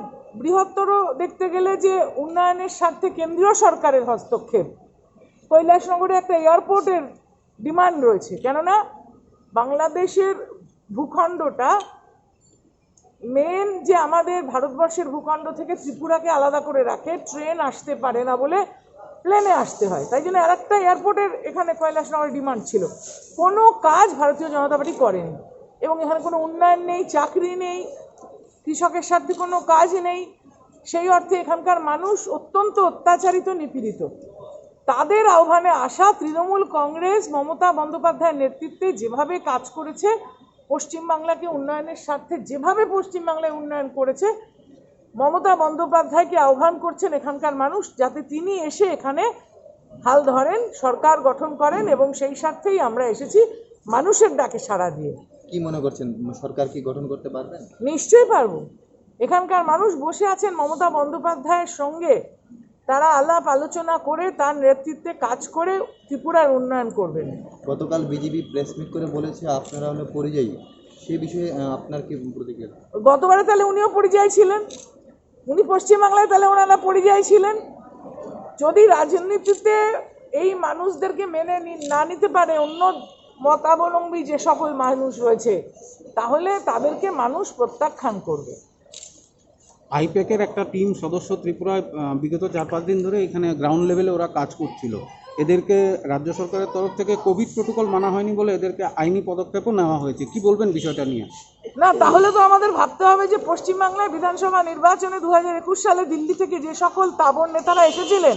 বৃহত্তর দেখতে গেলে যে উন্নয়নের স্বার্থে কেন্দ্রীয় সরকারের হস্তক্ষেপ, কৈলাসনগরে একটা এয়ারপোর্টের ডিমান্ড রয়েছে, কেননা বাংলাদেশের ভূখণ্ডটা মেন যে আমাদের ভারতবর্ষের ভূখণ্ড থেকে ত্রিপুরাকে আলাদা করে রাখে, ট্রেন আসতে পারে না বলে প্লেনে আসতে হয়, তাই জন্য আর একটা এয়ারপোর্টের এখানে কৈলাসনগরে ডিমান্ড ছিল। কোনো কাজ ভারতীয় জনতা পার্টি করেনি এবং এখানে কোনো উন্নয়ন নেই, চাকরি নেই, কৃষকের সাথে কোনো কাজ নেই। সেই অর্থে এখানকার মানুষ অত্যন্ত অত্যাচারিত, নিপীড়িত। তাদের আহ্বানে আসা তৃণমূল কংগ্রেস মমতা বন্দ্যোপাধ্যায়ের নেতৃত্বে যেভাবে কাজ করেছে, পশ্চিমবাংলাকে উন্নয়নের স্বার্থে যেভাবে পশ্চিমবাংলায় উন্নয়ন করেছে, মমতা বন্দ্যোপাধ্যায়কে আহ্বান করছেন এখানকার মানুষ, যাতে তিনি এসে এখানে হাল ধরেন, সরকার গঠন করেন, এবং সেই স্বার্থেই আমরা এসেছি মানুষের ডাকে সাড়া দিয়ে। কি মনে করছেন, সরকার কি গঠন করতে পারবেন? নিশ্চয়ই পারবো। এখানকার মানুষ বসে আছেন মমতা বন্দ্যোপাধ্যায়ের সঙ্গে, তারা আলাপ আলোচনা করে তার নেতৃত্বে কাজ করে ত্রিপুরার উন্নয়ন করবেন। গতকাল বিজেপি প্রেস মিট করে বলেছে আপনারা হলো পরিযায়ী, সে বিষয়ে আহ, আপনার কি প্রতিক্রিয়া? গতবারে তাহলে উনিও পরিযায়ী ছিলেন, উনি পশ্চিমবাংলায় তাহলে ওনারা পরিযায়ী ছিলেন। যদি রাজনীতিতে এই মানুষদেরকে মেনে নি- না নিতে পারে অন্য মতাবলম্বী যে সকল মানুষ রয়েছে, তাহলে তাদেরকে মানুষ প্রত্যাখ্যান করবে। আইপ্যাকের একটা টিম সদস্য ত্রিপুরায় আহ, বিগত চার পাঁচ দিন ধরে এখানে গ্রাউন্ড লেভেলে ওরা কাজ করছিল। এদেরকে রাজ্য সরকারের তরফ থেকে কোভিড প্রোটোকল মানা হয়নি বলে এদেরকে আইনি পদক্ষেপও নেওয়া হয়েছে। কি বলবেন বিষয়টা নিয়ে? না, তাহলে তো আমাদের ভাবতে হবে যে পশ্চিমবাংলায় বিধানসভা নির্বাচনে দু হাজার একুশ সালে দিল্লি থেকে যে সকল তাবর নেতারা এসেছিলেন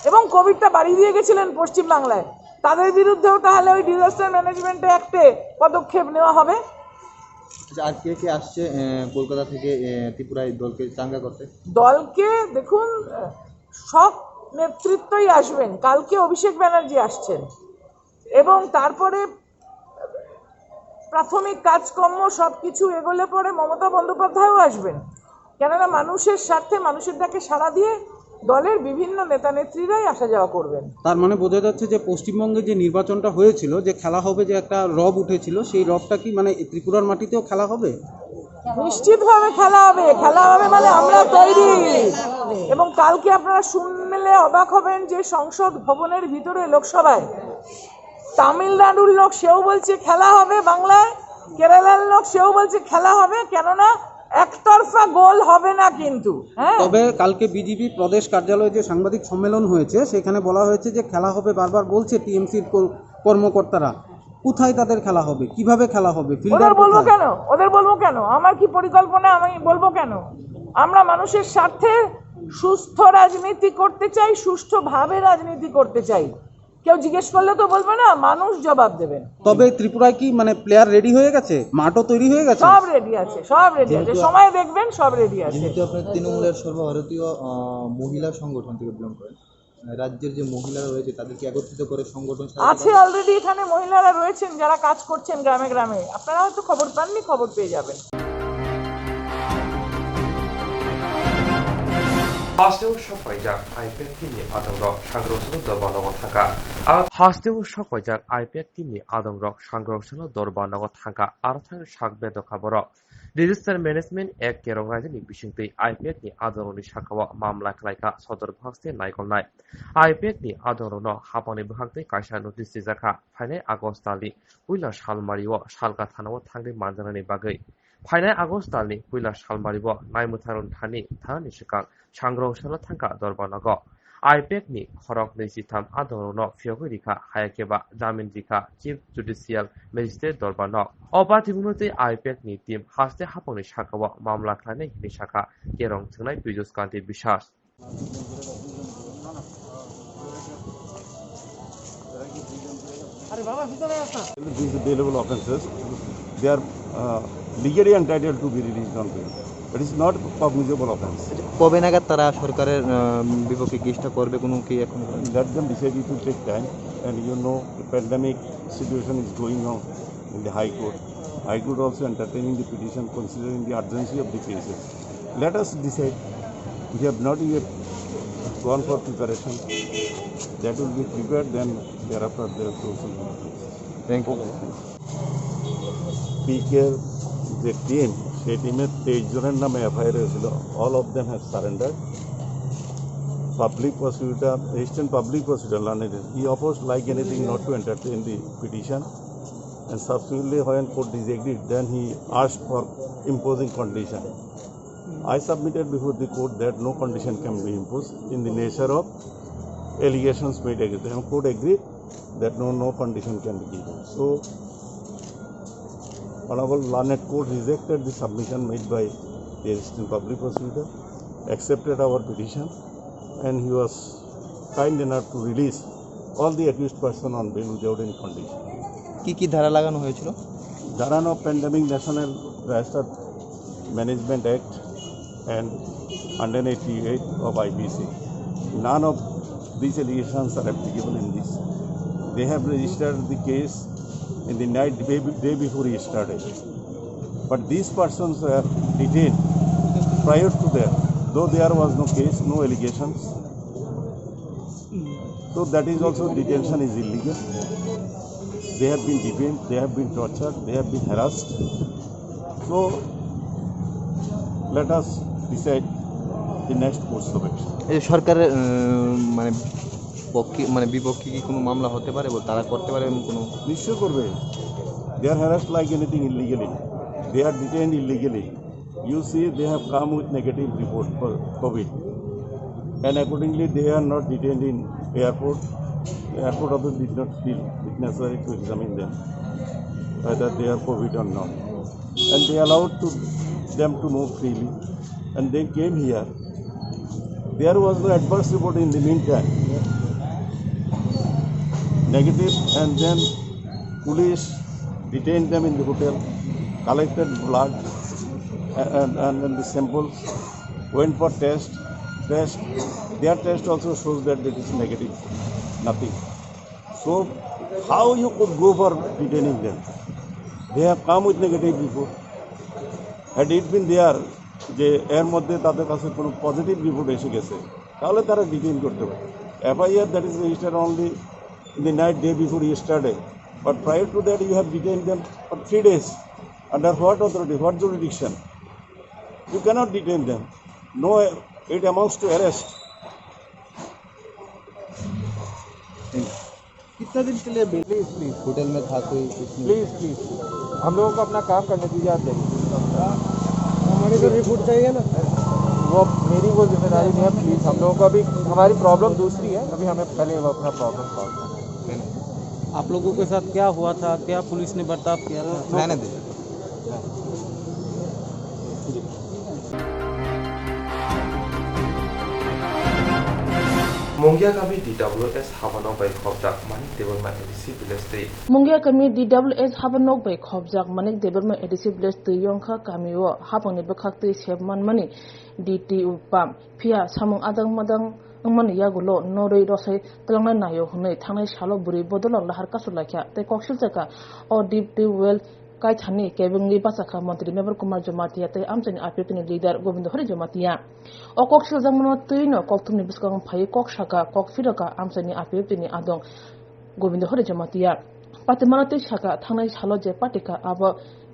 এবং কোভিডটা বাড়িয়ে দিয়ে গেছিলেন পশ্চিমবাংলায়, তাদের বিরুদ্ধেও তাহলে ওই ডিজাস্টার ম্যানেজমেন্ট অ্যাক্টে পদক্ষেপ নেওয়া হবে। আচ্ছা, আর কে কে আসছে আহ, কলকাতা থেকে আহ, ত্রিপুরায় দলকে চাঙ্গা করতে? দলকে দেখুন, সব নেতৃত্বই আসবেন। কালকে অভিষেক ব্যানার্জি আসছেন এবং তারপরে প্রাথমিক কাজকর্ম সব কিছু এগোলে পরে মমতা বন্দ্যোপাধ্যায়ও আসবেন, কেননা মানুষের স্বার্থে মানুষের ডাকে সাড়া দিয়ে দলের বিভিন্ন নেতা নেত্রীরাই আসা যাওয়া করবেন। তার মানে বোঝা যাচ্ছে যে পশ্চিমবঙ্গে যে নির্বাচনটা হয়েছিল, যে খেলা হবে, যে একটা রব উঠেছিল, সেই রবটা কি মানে ত্রিপুরার মাটিতেও খেলা হবে? নিশ্চিতভাবে খেলা হবে। খেলা হবে মানে আমরা তৈরি। এবং কালকে আপনারা শুনলে অবাক হবেন যে সংসদ ভবনের ভিতরে লোকসভায় তামিলনাড়ুর লোক সেও বলছে খেলা হবে বাংলায়, কেরালার লোক সেও বলছে খেলা হবে, কেননা একতরফা গোল হবে না কিন্তু। হ্যাঁ, তবে কালকে বিজেপি প্রদেশ কার্যালয়ে যে সাংবাদিক সম্মেলন হয়েছে, সেখানে বলা হয়েছে যে খেলা হবে, বারবার বলছে টিএমসির কর্মকর্তারা। কোথায় তাদের খেলা হবে, কিভাবে খেলা হবে, ওদের ফিল্ডার বলবো কোথায়? কেন? ওদের বলবো কেন? আমার কি পরিকল্পনা, আমি বলবো কেন? আমরা মানুষের স্বার্থে সুস্থ রাজনীতি করতে চাই, সুষ্ঠুভাবে রাজনীতি করতে চাই। কেউ জিজ্ঞেস করলে তো বলবে না, মানুষ জবাব দেবেন। তবে ত্রিপুরায় কি মানে প্লেয়ার রেডি হয়ে গেছে, মাঠও তৈরি হয়ে গেছে? সব রেডি আছে, সব রেডি আছে, সময় দেখবেন, সব রেডি আছে। যেহেতু আপনার তৃণমূলের সর্বভারতীয় আহ, মহিলা সংগঠন থেকে বিলং করেন, রাজ্যের যে মহিলারা রয়েছে তাদেরকে একত্রিত করে সংগঠন চালাতে আছে, অলরেডি এখানে মহিলারা রয়েছেন যারা কাজ করছেন গ্রামে গ্রামে। আপনারা হয়তো খবর পাননি, খবর পেয়ে যাবেন। Hasteo sok paijak I P F T ni adongrok sangrok salo dorba nogo thangkha. Aro hasteo sok paijak I P F T ni adongrok sangrok salo dorba nogo thangkha. Aro thang sak bedokha borok. Disaster Management Act kerong raijani bisingtwi I P F ni adongrokni sakao mamla khlaikha sodor bwkhak se naikolnai. I P F ni adongrokno hapangni bwkhak tei kaisa notice swijakha phainai August talni puila salmario salka thanao thangwi manjaknani bagwi. Phainai August talni puila salmario naimwthang thani thanani swkang sangrong salo thangkha dorba nogo. I P F ni khorok nwi chitham adongrokno phiyogwi rikha, hayakhe ba jamin rikha Chief Judicial Magistrate dorba nog. O batimungno tei I P F ni team haste hapangni sakao mamla khlainai hinwi sakha kerong thwngnai Pijos Kanti Biswas. These are bailable offences. They are uh, Legally entitled to be released on bail. It is not cognizable offense. কবে নাগাদ তারা সরকারের, আহ, বিপক্ষে কেসটা করবে, কোনো কি এখন? Let them decide, it will take time. And you know, the pandemic situation is going on in the High Court. High Court also entertaining the petition considering the urgency of the cases. Let us decide. We have not yet gone for preparation. That will be prepared, then thereafter there will be. Thank you. পিকের যে টিম, সেই টিমের তেইশ জনের নামে এফআইআর হয়েছিল। All of them have surrendered. Public prosecutor, assistant public prosecutor Lanit, he opposed like anything not to entertain the petition, and subsequently when court disagreed, then he asked for imposing condition. I submitted before the court that no condition can be imposed in the nature of allegations made against them. Court agreed that no, no condition can be given. So, Honorable Learned Court rejected the submission made by the Assistant Public Prosecutor, accepted our petition, and he was kind enough to release all the accused person on bail without any condition. কি কি ধারা লাগানো হয়েছিল? Dharana of Pandemic National Disaster Management Act and hundred eighty-eight of I P C. None of these allegations are applicable in this. They have registered the case in the night, day, day before yesterday. But these persons were detained prior to that, though there was no case, no allegations. So that is also, detention is illegal. They have been detained, they have been tortured, they have been harassed. So let us decide the next course of action. এই যে সরকারের, উম, মানে পক্ষে, মানে বিপক্ষে কি কোনো মামলা হতে পারে বলে তারা করতে পারে এমন কোনো? নিশ্চয় করবে। They are harassed like anything illegally. They are detained illegally. You see, they have come with negative report for COVID. And accordingly, they are not detained in airport. Airport officer did not feel it necessary to examine them, whether they are COVID or not. And they allowed to them to move freely. And they came here. There was no adverse report in the meantime. Negative, and then police detained them in the hotel, collected blood and, and, and the samples, went for test. Test, their test also shows that it is negative, nothing. So how you could go for detaining them? They have come with negative report. Had it been there যে এর মধ্যে তাদের কাছে কোনো positive report এসে গেছে, তাহলে তারা ডিটেইন করতে পারে। F I R that is registered only in the night, day before yesterday, but prior to that you have detained them for three days. Under what authority, what jurisdiction? You cannot detain them. No, it amounts to arrest. कितना दिन के लिए bell? Please, please. Hotel में था कोई कुछ नहीं? Please, please. हम लोगों को अपना काम करने दीजिए, आप जाइए। हमारी तो रिपोर्ट चाहिए ना। वो मेरी वो जिम्मेदारी नहीं है, प्लीज। हम लोगों को अभी हमारी प्रॉब्लम दूसरी है, अभी हमें पहले वो अपना प्रॉब्लम सॉल्व करना है। आप लोगों के साथ क्या हुआ था, क्या पुलिस ने बर्ताव किया था? मैंने दी। Mungia kami D W S habanok bai khobjak Manik Debbarma A D C village twi. Mungia kami D W S habanok bai khobjak Manik Debbarma A D C village twi yongkha kamio hapangni bwkhak twi sep manmani D T U pump. Phiya samung adang madang wngmani yagulo norwi rosai twlangnai naio hwnwi thangnai salo bwrwi bodolno lahar kasu laikha tei koksil chakha o deep tube well kaithani kebengwi bachakha Montri Mebar Kumar Jamatia tei amchaini I P F T ni leader Gobindo Hari Jamatia. O kok siljakmano twino kokthumni bwskango phaiwi kok sakha, kok phirokha amchaini I P F T ni adong Gobindo Hari Jamatia. Patimano tei sakha, thangnai salo je party kha abo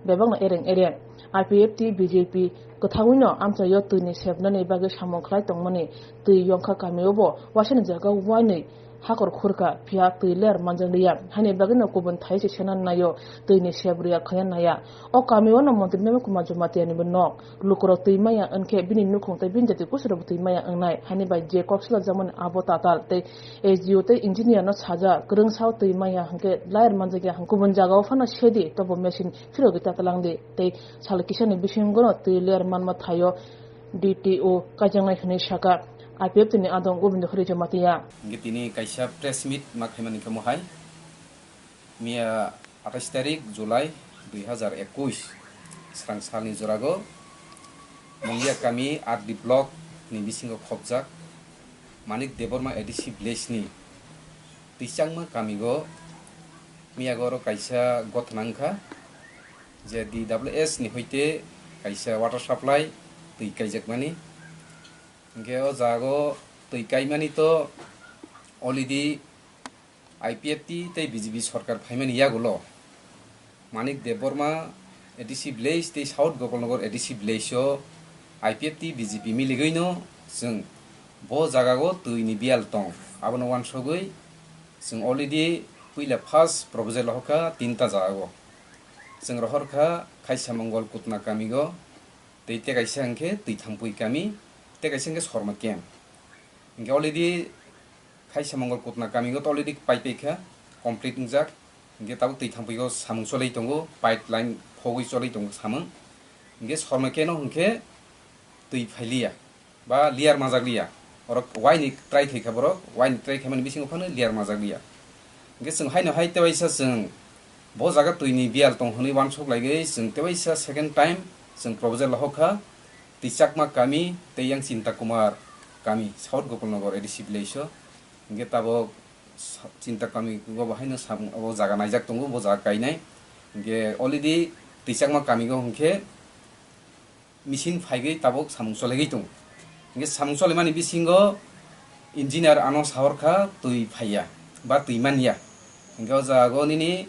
bebakno ereng ereng. I P F T, B J P kwthangwino amchaio twini sepnani bagwi samung khlai tongmani twi yongkha kamiobo waisani jaga wainwi hakor khurkha, phiya twi ler manjakliya. Haini bagwino kubun thai se sena naio, twini sep rwya khwna naya. O kamio no Montri Mebar Kumar Jamatia ni bo nok. Lukurok twi maya wngkhe bini nukhung tei bini jati kusurok twi maya wngnai. Haini bai je kok silajakmani abo tatal tei S D O tei engineer no saja, kwrwng sao twi maya hwnkhe ler manjakya hwnkhe kubun jagao phano sedi, tobo machine phirogwi tatalangdi tei sal kisani bisingo no twi ler manma thaio D T O kaijaknai hwnwi sakha I P F T ni adong Gobindo Hari Jamatia. Hingke tini kaisa press meet ma khaimani khe mohai. Miya atais tarik July dui hazar ekush. Srang salni jorago Mungia kami R D block ni bisingo khopjak Manik Debbarma A D C village ni Twichangma kamigo miyago oro kaisa gothana wngkha je D W S ni hoite kaisa water supply twi kaijakmani. Hingke o jago twi kaimani to already I P F T tei B J P sorkar phaimani yagulo Manik Debbarma A D C village tei South Gopalnagar A D C village o I P F T B J P miligwino chwng bo jagao twi ni biyal tong, abono wansogwi chwng already puila first proposal hoka tinta jagao. Chwng rohorkha Khaisa Mongol Kutna kamigo, tei tei kaisa hwnkhe Twithangpui kami, tei kaisa hwnkhe Sorma camp. Hingke already Khaisa Mongol Kutna kamigo to already paipai kha, complete wngjak. Hingke tabuk Twithangpui o samung cholai tongo, pipeline phogwi cholai tongo samung. Hingke Sorma camp o hingke twi phailiya, ba layer majak liya. Orok waini try khaikha borok, waini try khaimani bisingo phano layer majak liya. Hingke chwng haino hai tewaisa chwng bo jaga twi ni biyal tong hwnwi wansuk laigwi chwng tewaisa second time chwng proposal lahokha. Twichakma kami tei yang Chinta Kumar kami, South Gopalnagar A D C village o. Hingke tabok sa-, Chinta kami go bo haino samung abo jaga naijak tongo, bo jaga kainai. Hingke already Twichakma kami go hingke machine phaigwi tabok samung cholegwi tongo. Hingke samung cholemani bisingo engineer ano sahorkha twi phaiya ba twi manya. Hingke o jaga o nini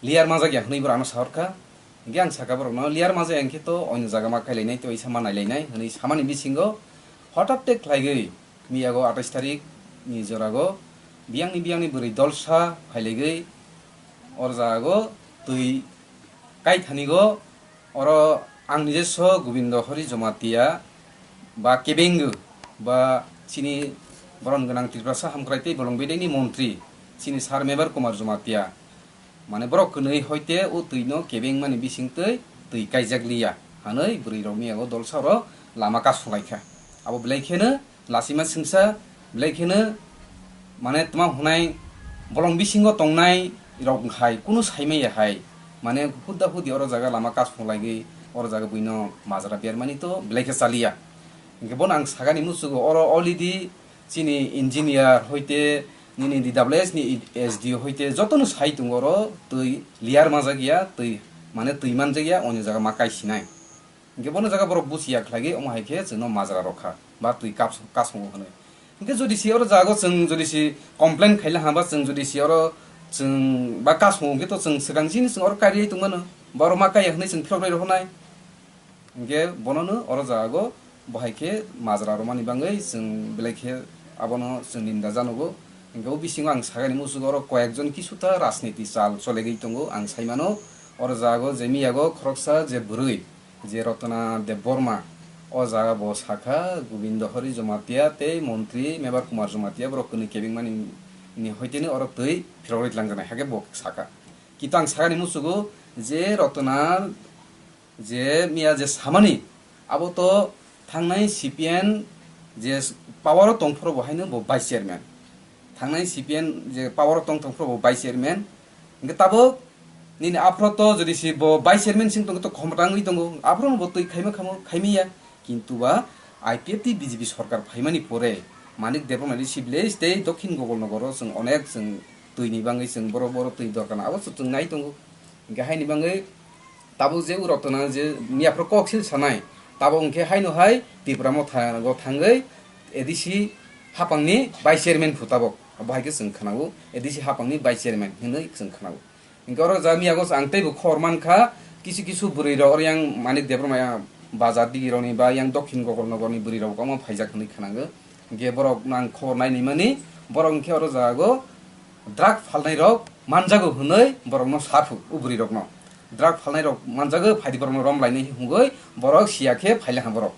layer majak ya hwnwi borok ano sahorkha. Hingke ang sakha borokno, layer majak ya hwnkhe to oino jaga ma kailainai, tei waisa ma nailainai hwnwi samani bisingo hothap te khlaigwi miyago atais tarik ni jorago biyangni biyangni bwrwi dolsa phailaigwi or jago twi kaithanigo oro ang nijeso Gobindo Hari Jamatia ba kebengwi ba chini boron gwnang Tiprasa hamkrai tei bolong bedaini montri chini Sir Mebar Kumar Jamatia. Mane borok kwnwi hoite o twi no kebeng mani bising twi, twi kaijak liya. Hanwi bwrwi rok miyago dolsa oro lama kasung lai kha. Abo belai kheno lasima singsa belai kheno mane tma hwnai bolong bisingo tongnai rok hai kunu saimaya hai. Mane hudda hudi oro jaga lama kasung laigwi oro jaga buino majra bermani to belai khe chaliya. Hingke bono ang sagani musugo oro already chini engineer hoite nini D W S ni S D O hoite jotono sai tongo oro twi layer majak ya, twi mane twi manjak ya, onyo jaga ma kai sinai. Hingke bono jaga borok buchiya khlaiwi omo hai khe chwngno majra rokha ba twi kap-, kasongo hwnwi. Hingke jodi si oro jago chwng jodi si complain khaila hwnba chwng jodi si oro chwng ba kasongo hwnkhe to chwng swkang chini chwng oro kariwi tongmano. Ba oro ma kaiya hwnwi chwng phirok rwi rohornai. Hingke bonono oro jago bo hai khe majra romani bagwi chwng belai khe abono chwng ninda janogo. Hingke o bisingo ang sakani musugo oro koyekjon kisuta rajniti chal cholegwi tongo. Ang saimano oro jago je miyago khoroksa je bwrwi je Rotna Debbarma o jaga bo sakha Gobindo Hari Jamatia tei montri Mebar Kumar Jamatia borok kwnwi kebengmani ni hoiteni oro twi phirogwi tlangjaknai hakhe bo sakha. Kintu ang sakani musugo je Rotna je miya je samani, abo to thangnai C P M je power o tongphuru bo haino bo vice chairman. Thangnai C P M je power o tong tongphuru bo vice chairman. Hingke tabuk nini aphuru to jodi si bo vice chairman sing tongo to khomotang wngwi tongo. Aphuru no bo twi khaima khamo khaimiya. Kintu ba I P F T B J P sorkar phaimani pore Manik Debbarma ni village tei Dokhin Gopalnagar o chwng onek chwng twi ni bagwi chwng boro boro twi dorkar na abo chwng nai tongo. Hingke haini bagwi tabuk je u Rotna je miyaphuru kok sil sanai, tabuk hingke haino hai Tipra Motha go thangwi A D C hapangni vice chairman phu tabuk. Abo hai khe chwng khwnao A D C hapangni vice chairman hinwi chwng khwnao. Hingke oro ja miyago ang teibo khobor mankha, kisu kisu bwrwi rok oro yang Manik Debbarma bazar digi rokni ba yang Dokhin Gopalnagar ni bwrwi rok omo phaijak hinwi khwnango. Hingke borok nang khobor nainwi mani, borok hingke oro jago drug phalnai rok manjago hwnwi borokno saphu, o bwrwi rokno. Drug phalnai rok manjago, phaidi borokno rom lainai hwnwi borok siya khe phailakha borok.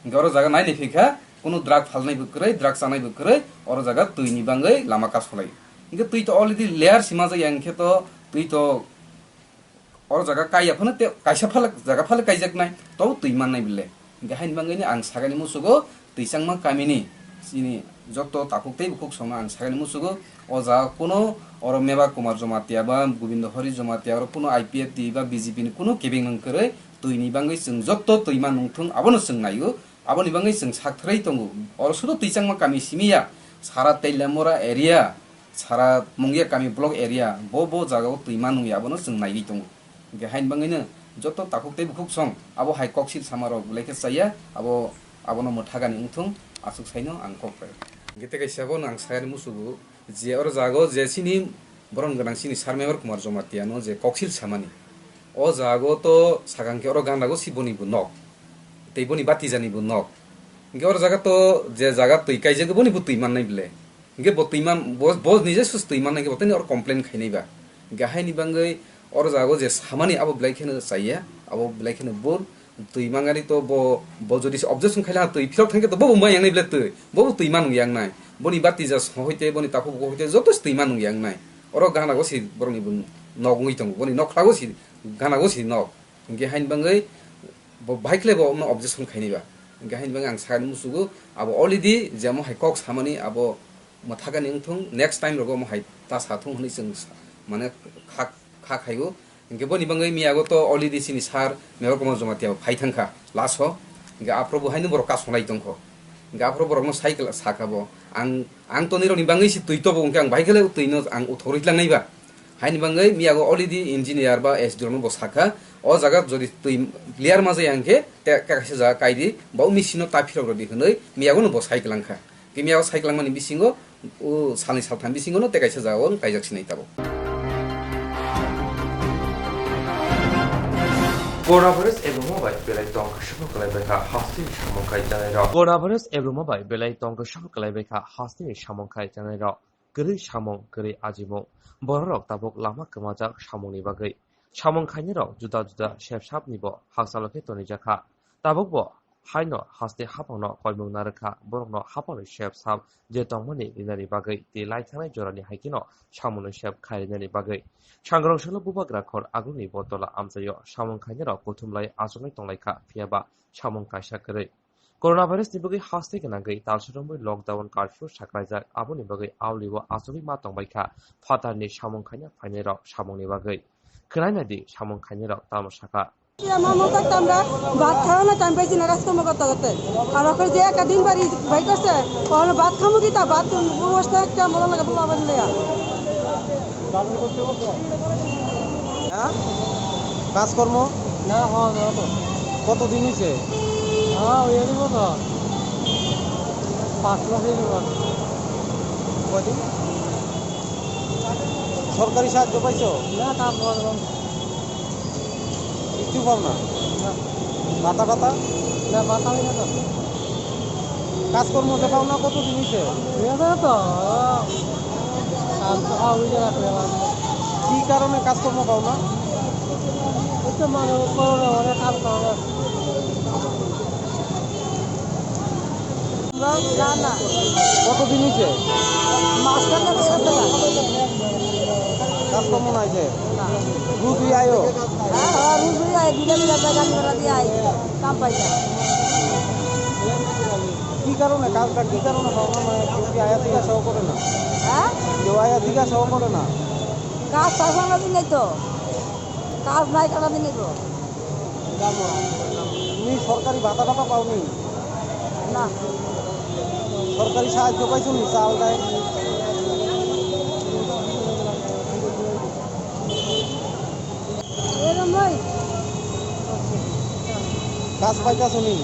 Hingke oro jaga nainwi phaikha, kunu drug phalnai bo kwrwi, drug chanai bo kwrwi, oro jaga twi ni bagwi lama kasolai. Hingke twi to already layer si majak ya, hingke to twi to oro jaga kaiya phano te kaisa phalak jaga phalak kaijaknai, to twi mannai bile. Hingke haini bagwi ni ang sagani musugo Twichangma kamini chini joto takhuk tei bukhuk songno ang sagani musugo, o jaga kuno oro Mebar Kumar Jamatia ba Gobindo Hari Jamatia oro kuno I P F T ba B J P ni kuno kebeng nang kwrwi, Twi ni bangwi chwng jotto twi ma nungthung, abono chwng naio, aboni bangwi chwng sakthrai tongo. Oro sudo twi changma kami simi ya, sara Teilamura area, sara Mungia kami block area, bo bo jagao twi ma nungya, abono chwng naiwi tongo. Hwnkhe haini bangwino joto takhuk tei bukhuk song abo hai koksil samarok belai khe chaya, abo, abono mwthagani wngthung, aswk saino ang kok pai. Hwnkhe tei kaisa bono ang sayani musugo je oro jago je chini borom gwnang chini Sir Mevar Kumar Jamatia no je koksil samani, o jago to sakang khe oro ganago si boni bo nok tei boni batijani bo nok. Hwnkhe oro jaga to je jaga twi kaijagwi boni bo twi mannai bele. Hwnkhe bo twi man, bo, bo nije sus twi mannai khe bo tini oro complain khainai ba. Hwnkhe haini bangwi oro jago je samani abo belai kheno chaya, abo belai kheno bur twi mangani to bo, bo jodi se objection khaila twi phirok thangkhe to bo bo mai yangnai bele twi, bo bo twi manung yangnai. Boni batija song hoite, boni takhuk bukhuk hoite joto se twi manung yangnai. Oro ganago si borokni bo nok wngwi tongo, boni nok khlago si, ganago si nok. Hwnkhe haini bangwi bo bahai khle bo objection khainai ba. Hwnkhe haini bangwi ang sakni musugo abo already jemo hai kok samani abo mwthagani wngthung, next time rogo omo hai ta sathung hwnwi chwng sa-, mane kha, kha khaio. Hwnkhe boni bangwi miyago to already chini Sir Mevar Kumar Jamatia phai thangkha last o. Hwnkhe aphuru bo haino borok kasonglai tongkho. Hwnkhe aphuru borokno sai kla-, sakha bo. Ang, ang tonwi rokni bangwi se twi tobo hwnkhe ang bahai khle twi no ang uthogwi tlangnai ba. Haini bangwi miyago already engineer ba S D O no bo sakha, o jaga jodi twi clear ma jaya hwnkhe te kaisa jaga kaidi, bo machine no ta phirok rwdi hwnwi miyago no bo sai kwlangkha. Khe miyago sai kwlangmani bisingo o salni saltham bisingo no te kaisa jaga o kaijak sinai tabuk. Coronavirus ebrumo bai belai tongkha sabo kwlaibaikha hasteni samung khai chanairok. Coronavirus ebrumo bai belai tongkha sabo kwlaibaikha hasteni samung khai chanairok. Kwrwi samung, kwrwi ajimung. Bororok tabuk lama kwmajak samungni bagwi. Samung khainirok juda juda sepsapnibo hakchalo khe tonijakha. Tabukbo haino haste haphangno koimung narwkha, borokno haphangni sepsap je tongmani rinani bagwi tei lai thangnai jorani hai kheno samungno sep khai rinani bagwi. Sangrong salo bubagra khor agroni bo tola amchaio samung khainirok kuthumlai achuknai tonglaikha, phiyaba samung kaisa kwrwi. Coronavirus ni bagwi haste gwnangwi talsa romwi lockdown curfew sakraijak, aboni bagwi auli o achugwi ma tongbaikha phatarni samung khaina phainairok samungni bagwi. Khwnainadi samung khainairok tamo sakha. Mama tak tamra bhat khana time paisi na, kaজ কর্ম করতে করতে. আর এখন যে একাদিন বাড়ি ভাই করছে, ওখানে ভাত খামু কি তা ভাত বসতে একটা মজা লাগে, বলা বাদ নেই আর. হ্যাঁ? কাজকর্ম? না, হওয়া যাবে তো। কতদিন হইছে? হ্যাঁ, ওই একই মতো। পাঁচ মাস হইল। কয়দিন? সরকারি সাহায্য পাইছো? না, তা পাওয়া গেল না। কিচ্ছু পাও না? না। ভাতা টাতা? না, ভাতা হইল না তো। কাজকর্ম যে পাও না, কতদিন হইছে? হইল না তো। কাজ তো খাওয়া হইল না, পেলাম না। কি কারণে কাজকর্ম পাও না? ওই তো মানে করোনা, মানে কাজ পাওয়া না। না, না। কতদিন হইছে? মাঝখানে বেরোতে না। কাজকর্ম নাই যে? না। রুজি আয়ো? হ্যাঁ, হ্যাঁ, রুজি আয়, বিলে বিলে জায়গা নিয়ে ওরা দিয়ে আয়, কাম পাই না। কি কারণে কাজটা, কি কারণে পাও না? মানে, কেউ কি আয়া জিজ্ঞাসাও করে না? হ্যাঁ? কেউ আয়া জিজ্ঞাসাও করে না? কাজ তো কোনো দিন নেই তো। কাজ নাই কোনো দিন নেই তো। তুমি সরকারি ভাতা টাতা পাওনি? না। সরকারি সাহায্য পাইছো নি? চাল, ডাল? এরম হয়। কাজ পাইতাছো নি?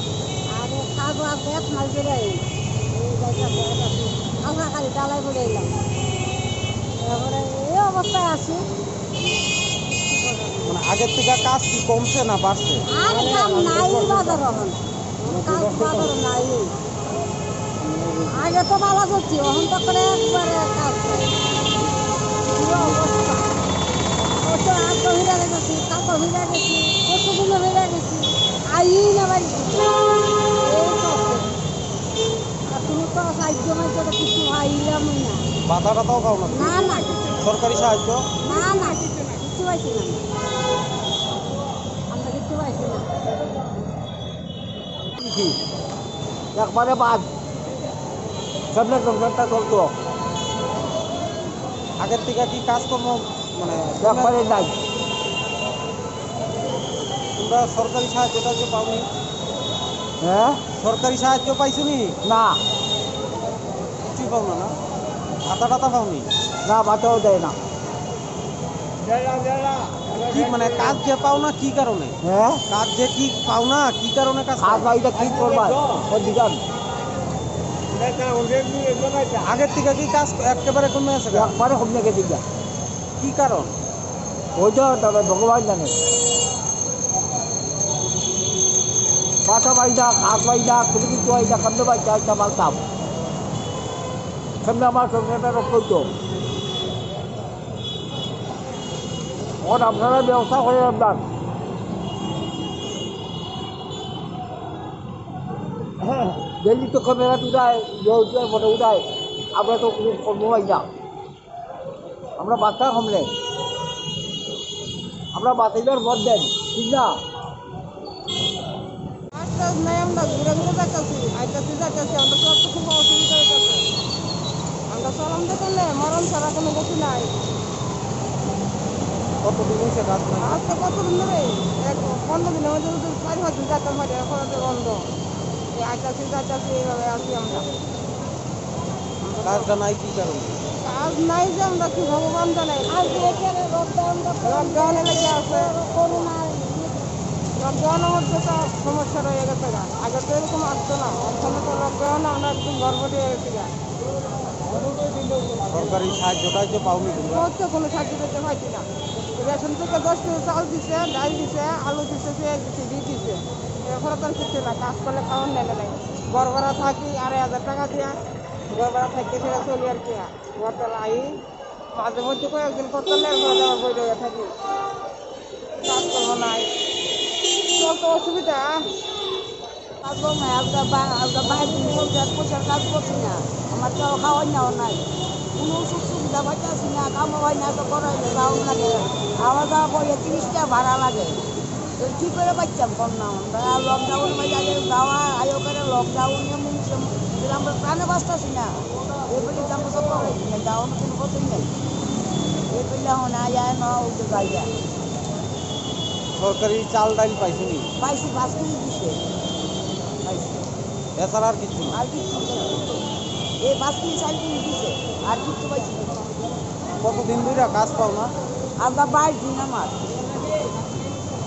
আরে কাজ আর এক মাস ধরে এই, এই জায়গা, জায়গা, আলগা খালি জ্বালায় পড়ে এলাম। তারপরে এই অবস্থায় আছি। মানে আগের থেকে কাজ কি কমছে না বাড়ছে? আর কাম নাই বাজার এখন। কাজ বাজার নাই। আগে তো ভালো করছি, এখন তো করে একবারে কাজ নাই। কি অবস্থা? অত আজ তো হইরা গেছি, কাল তো হইরা গেছি, পরশু দিনও হইরা গেছি। আইই না বাড়ি। এই তো। আর তুমি তো সাহায্য মাইয্য তো কিছু আইলামই না। ভাতা টাতাও পাও না তুমি? না, না, কিছু না। সরকারি সাহায্য? না, না, কিছু না, কিছু পাইছি না। আমরা কিছু পাইছি না। কি? একবারে বাদ। সামনে সংসারটা চলতো। আগের থেকে কি কাজকর্ম, মানে, একবারে নাই। সরকারি সাহায্য টাহায্য পাওনি? হ্যাঁ? সরকারি সাহায্য পাইছনি? না। কিছুই পাও না, না? ভাতা টাতা পাওনি? না, ভাতাও দেয় না। কি মানে কাজ যে পাও না কি কারণে? হ্যাঁ? কাজ যে কি পাও না কি কারণে কাজ কাজ পাও না? বাড়িটা কি করবা? অধিকার। আগের থেকে কি কাজ একেবারে কমে আছে গা? একবারে কমে গেছে গা। কি কারণ? ওইটা তবে ভগবান জানে। বাসা বাইদা, হাত বাইদা, খুবই কিছু বাইদা, কেমনে বাইদা, একটা মালতাম। কেমনে আমার সংসারটা রক্ষা হইতো? ওর আপনারা ব্যবস্থা করে আপনার। ডেলি তো ক্যামেরা উঠায়, ইয়ে উঠায়, ফটো উঠায়। আমরা তো কোনো কর্ম পাই না। আমরা বাচ্চা কমলে। আমরা বাঁচাইবার ভোট দেন, ঠিক না? আস্তে আস্তে নাই, আমরা ঘুরে ঘুরে যাইতাছি, আইতাছি, যাইতাছি, আমরা সব তো খুব অসুবিধা হইতাছে। আমরা চলন তো করলে মরণ ছাড়া কোনো গতি নাই। কতদিন হয়েছে কাজ নাই? আজকে কতদিন ধরে? এক পনেরো দিনের মধ্যে যদি চার পাঁচ দিন যাইতাম পারি, এখন তো বন্ধ। এই আইতাছি, যাইতাছি, এইভাবে আছি আমরা। কাজটা নাই কি কারণে? কাজ নাই যে আমরা কি ভগবান জানে। আজকে এখানে লকডাউনটা লকডাউনে লেগে আছে। করোনা। লকডাউনের মধ্যে তো সমস্যা রয়ে গেছে গা। আগে তো এরকম আসতো না। এখন তো লকডাউন আমরা একদম গর্ভবতী হয়ে গেছি গা। সরকারি সাহায্য টাহায্য পাওনি তোমরা? হচ্ছে কোনো সাহায্য করতে পারছি না। রেশন থেকে দশ কিলো চাল দিছে, ডাল দিছে, আলু দিছে, পেঁয়াজ দিছে, ঘি দিছে। এরপরে তো আর কিছু না, কাজ করলে খাওয়ার নেই নাই। ঘর ভাড়া থাকি আড়াই হাজার টাকা দিয়া, ঘর ভাড়া থাকি সেটা চলি আর কি। ঘর তো নাই, মাঝে মধ্যে কয়েকদিন করতে লেট করে যাওয়ার বই রয়ে থাকি, কাজ করবো নাই, চলতে অসুবিধা। কাজ করবো নাই, আজকে বা-, আজকে বাইরে দিন বলতে আর পয়সার কাজ করছি না, আমার কেউ খাওয়াই নেওয়া নাই, কোনো সুযোগ সুবিধা পাইতেছি না, কামও হয় না, তো করাই না, যাওয়া লাগে, আওয়া যাওয়া করে তিরিশ টাকা ভাড়া লাগে। তো কি করে বাঁচতাম কম না আমরা? আর লকডাউন হয়ে যাবে, যাওয়া আয়ো করে লকডাউনে মুখে আমরা প্রাণে বাঁচতেছি না। এগুলি দাম কত করে? যাওয়া কোনো কতই নেই। এগুলি এখন আয়া না উঠে যাইয়া। সরকারি চাল ডাইল পাইছনি? পাইছি, পাঁচ কেজি দিছে। পাইছি। এছাড়া আর কিছু না? আর কিছু না। এই পাঁচ কেজি, চার কেজি দিছে, আর কিছু পাইছি না। কতদিন ধরে কাজ পাও না? আমরা বাইশ দিন আমার।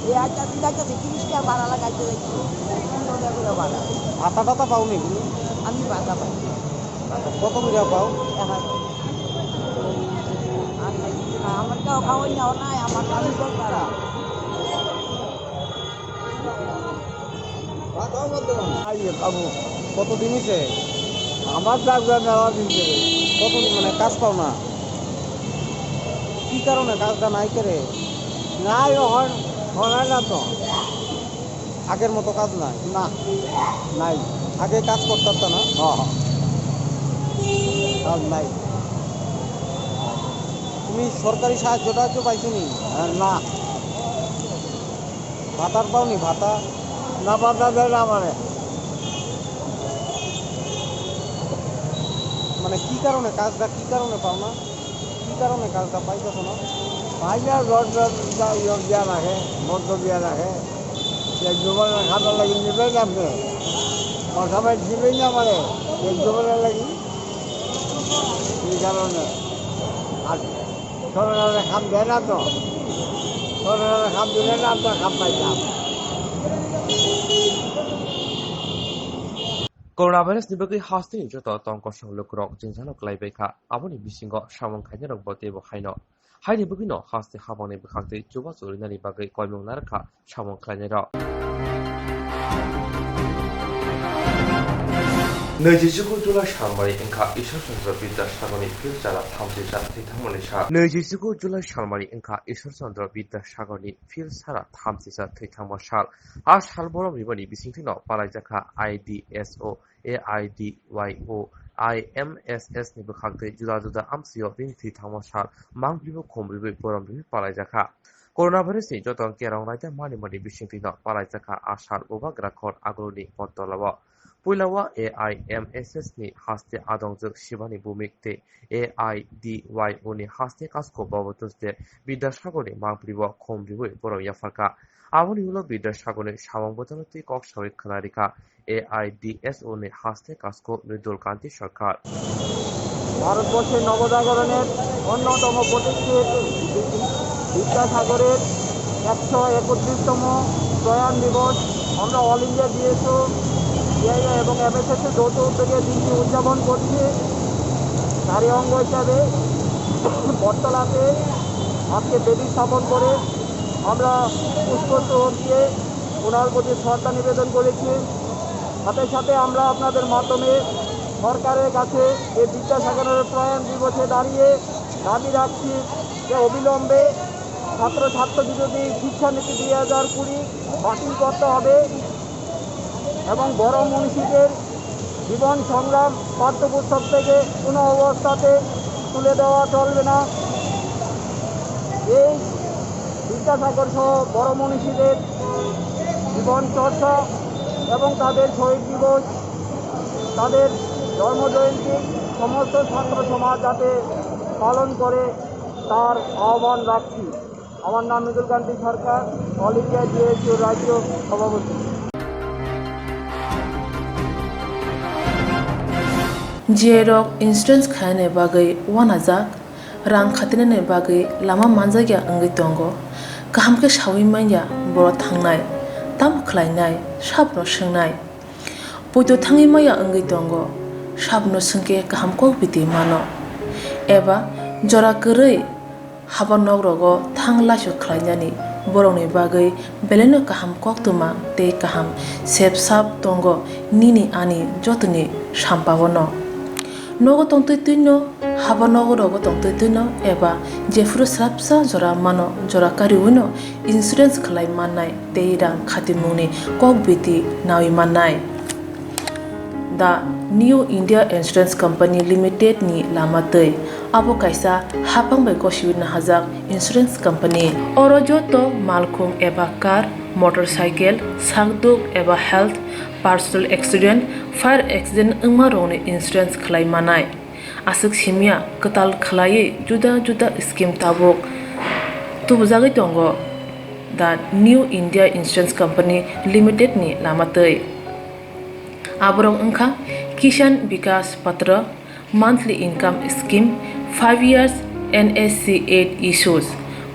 এই আইতাছি, যাইতাছি, তিরিশ টাকা ভাড়া লাগাইতে যাইছি। পনেরো টাকা করে ভাড়া। ভাতা টাতা পাওনি তুমি? আমি ভাতা পাই। আচ্ছা, কত করে পাও? এক হাজার। আর নাই কিছু না, আমার কেউ খাওয়াই নেওয়া নাই, আমার কাজ করে তারা। আইয়ে বাবু। কতদিন হইছে? আমার তো একবার মেলা দিন ধরে। কতদিন মানে কাজ পাও না? কি কারণে কাজটা নাই করে? নাই, ওখান, ওখানে না তো। আগের মতো কাজ নাই? না, নাই। আগে কাজ করতাম তো না? হ্যাঁ, হ্যাঁ। কাজ নাই। তুমি সরকারি সাহায্য টাহায্য পাইছো নি? হ্যাঁ, না। ভাতার পাওনি, ভাতা? না, ভাতা দেয় না আমারে। মানে কি কারণে কাজটা, কি কারণে পাও না? কি কারণে কাজটা পাইতেছো না? পাই না, রড, রড, ইয়ে দিয়া রাখে, বন্ধ দিয়া রাখে। এক দুবার খাবার লাগে নিবে না আপনি। কথা ভাই দিবেই না আমারে, এক দুবার লাগি। এই কারণে। আর সরকারে খাম দেয় না তো। সরকারে খাম দিলে না আমরা খাম পাইতাম। Coronavirus ni bagwi hasteni joto tongkosong lukurok jwngjalo kwlaibai kha. Aboni bisingo samung khainai rokbo teibo haino. Haini bagwino haste habangni bwkhaktwi chubachu rinani bagwi koimung narwkha samung khlainairok. Naijichugo July salmani wngkha Ishwar Chandra Bidyasagarni phil sara thamchi sa thwi thangmani sal. Naijichugo July salmani wngkha Ishwar Chandra Bidyasagarni phil sara thamchi sa thwi thangma sal. A sal borom rimani bisingtwino palaijakha I D S O, A I D Y O, I M S S ni bwkhaktwi juda juda amchio bini thwi thangma sal mangpilibo khumriwi borom riwi palaijakha. Coronavirus ni joto kerong raida mani mani bisingtwino palaijakha a sal Bubagra Khor Aguluni Pottola o. Puila o A I M S S ni haste adongjwk Shivani Bhumik tei A I D Y O ni haste Kasko Babu Tuesday Bidyasagarni mangpilibo khumriwi borom yapharkha. Aboni ulo Bidyasagarni samung bwtano twi kok sawi khwna rikha A I D S O ni haste kasko Nidul Kanti Sarkar. ভারতবর্ষের নবজাগরণের অন্যতম প্রতীক বিদ্যাসাগরের একশো একত্রিশতম প্রয়াণ দিবস আমরা all India DSO, DIO এবং এমএসএসের যৌথ উদ্যোগে দিনটি উদযাপন করছি। তারই অঙ্গ হিসাবে বটতলাতে আজকে বেদি স্থাপন করে আমরা পুষ্পস্তবক দিয়ে ওনার প্রতি শ্রদ্ধা নিবেদন করেছি। সাথে সাথে আমরা আপনাদের মাধ্যমে সরকারের কাছে এই বিদ্যাসাগরের প্রয়াণ দিবসে দাঁড়িয়ে দাবি রাখছি যে অবিলম্বে ছাত্র ছাত্র বিরোধী শিক্ষানীতি দুই হাজার কুড়ি বাতিল করতে হবে এবং বড় মনীষীদের জীবন সংগ্রাম পাঠ্যপুস্তক থেকে কোনো অবস্থাতে তুলে দেওয়া চলবে না। এই বিদ্যাসাগর সহ বড় মনীষীদের জীবন চর্চা এবং তাদের শহীদ দিবস, তাদের জন্মজয়ন্তী সমস্ত ছাত্র সমাজ যাতে পালন করে, তার আহ্বান রাখছি। আমার নাম মৃদুল কান্তি সরকার, অল ইন্ডিয়া ডিএসইউ রাজ্য সভাপতি। J rok insurance khainani bagwi uanajak, rang khatinani bagwi lama manjakya wngwi tongo. Kaham khe sawi manya borok thangnai, tamo khlainai, sabno swngnai. Poito thangwi maya wngwi tongo, sabno swngkhe kaham kok biti mano. Eba jora kwrwi haba nok rogo thang laisu khlainani borokni bagwi belaino kaham koktwma tei kaham sep sap tongo nini ani jotoni sampao no. Nogo tongtwi twino, haba nogo rogo tongtwi twino eba jephuru srapsa jora mano jora kariwino insurance khlai mannai tei rang khatimungni kok biti nawi mannai. The New India Insurance Company Limited ni lama twi. Abo kaisa hapang bai gosiwi nahajak insurance company. Oro joto malkhung eba car, motorcycle, sakduk eba health, personal accident, fire accident wngma rokni insurance khlai manai. Aswk simya kwtal khlaiwi juda juda scheme tabuk tubujagwi tongo the New India Insurance Company Limited ni lama twi. Aborok wngkha Kisan Vikas Patra, monthly income scheme, five years N S C eight issues,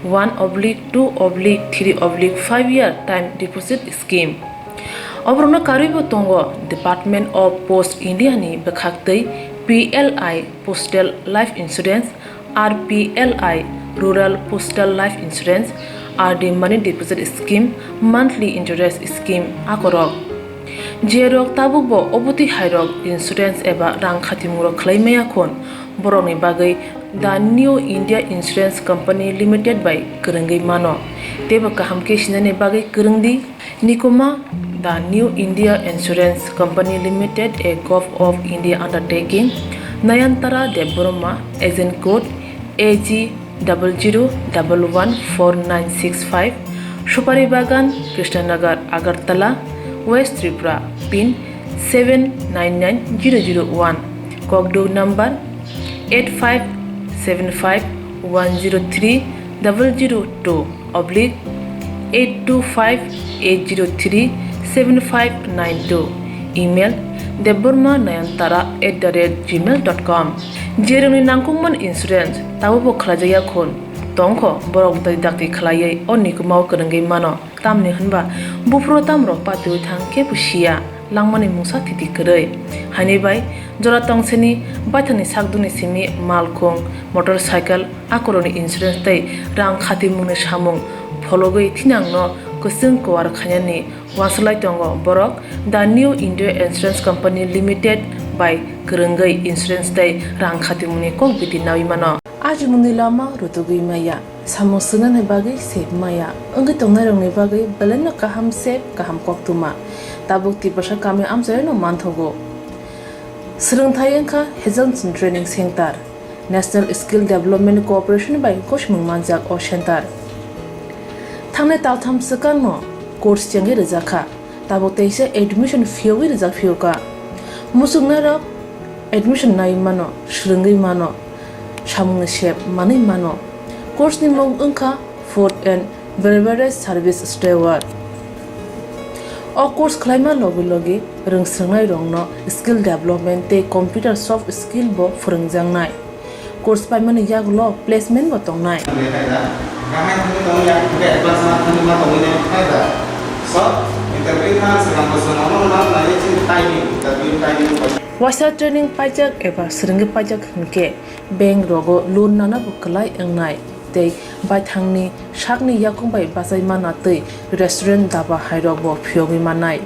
one oblique two oblique three oblique five year time deposit scheme. Oborokno karwibo tongo Department of Post India ni bwkhaktwi P L I Postal Life Insurance, R P L I Rural Postal Life Insurance, R D Money Deposit Scheme, Monthly Interest Scheme akorok. Jerok tabukbo obotwi hairok insurance eba rang khatimungrok khlai maya khun, borokni bagwi The New India Insurance Company Limited bai kwrwngwi mano. Teibo kaham khe sinani bagwi kwrwngdi. Nikuma, The New India Insurance Company Limited, a Govt of India undertaking, Nayantara Debbarma, agent code A G double zero double one four nine six five, Supari Bagan, Krishnanagar, Agartala, West Tripura, pin seven nine nine zero zero one, kokduk number eight five seven five one zero three double zero two oblique eight two five eight zero three seven five nine two, email debbarma nayantara at the rate gmail dot com. Jerokni nangkukmani insurance tabukbo khlaijakya khun tongkho, borok dai dakti khlaiwi o nikumao kwrwngwi mano, tamni hwnba buphuru tamrok patiwi thang kebo siya. Langmani mungsa thiti kwrwi. Haini bai jora tongseni baithangni sakdukni simi malkhung, motorcycle, akorokni insurance tei rang khatimungni samung phologwi thinangno kwchwng kuar khainani uansuk lai tongo borok The New India Insurance Company Limited bai kwrwngwi insurance tei rang khatimungni kok biti nawi mano. Ajimungni lama rutugwi maya. Samung swngnani bagwi sep maya wngwi tongnairokni bagwi belaino kaham sep, kaham koktwma tabuk Tiprasa kami amchaino manthogo. Swrwngthai wngkha Hazelson Training Center, National Skill Development Corporation bai gosimung manjak o center. Thangnai taltham swkangno course chengwi rwjakha. Tabuk teisa admission phiyogwi rijak phiyokha. Muchungnairok admission naiwi mano, swrwngwi mano, samungni sep manwi mano. Course ni mung wngkha Food and Beverage Service Steward. O course khlaima logi logi rwngswrwngnairokno skill development tei computer soft skill bo phwrwngjaknai. Course paimani yagulo placement bo tongnai. Waisa training paijak eba swrwngwi paijak hwnkhe bank rogo loan nana bo kwlai wngnai tei baithangni sakni yakung bai bachai mana tei restaurant daba hairok bo phiyogwi mannai.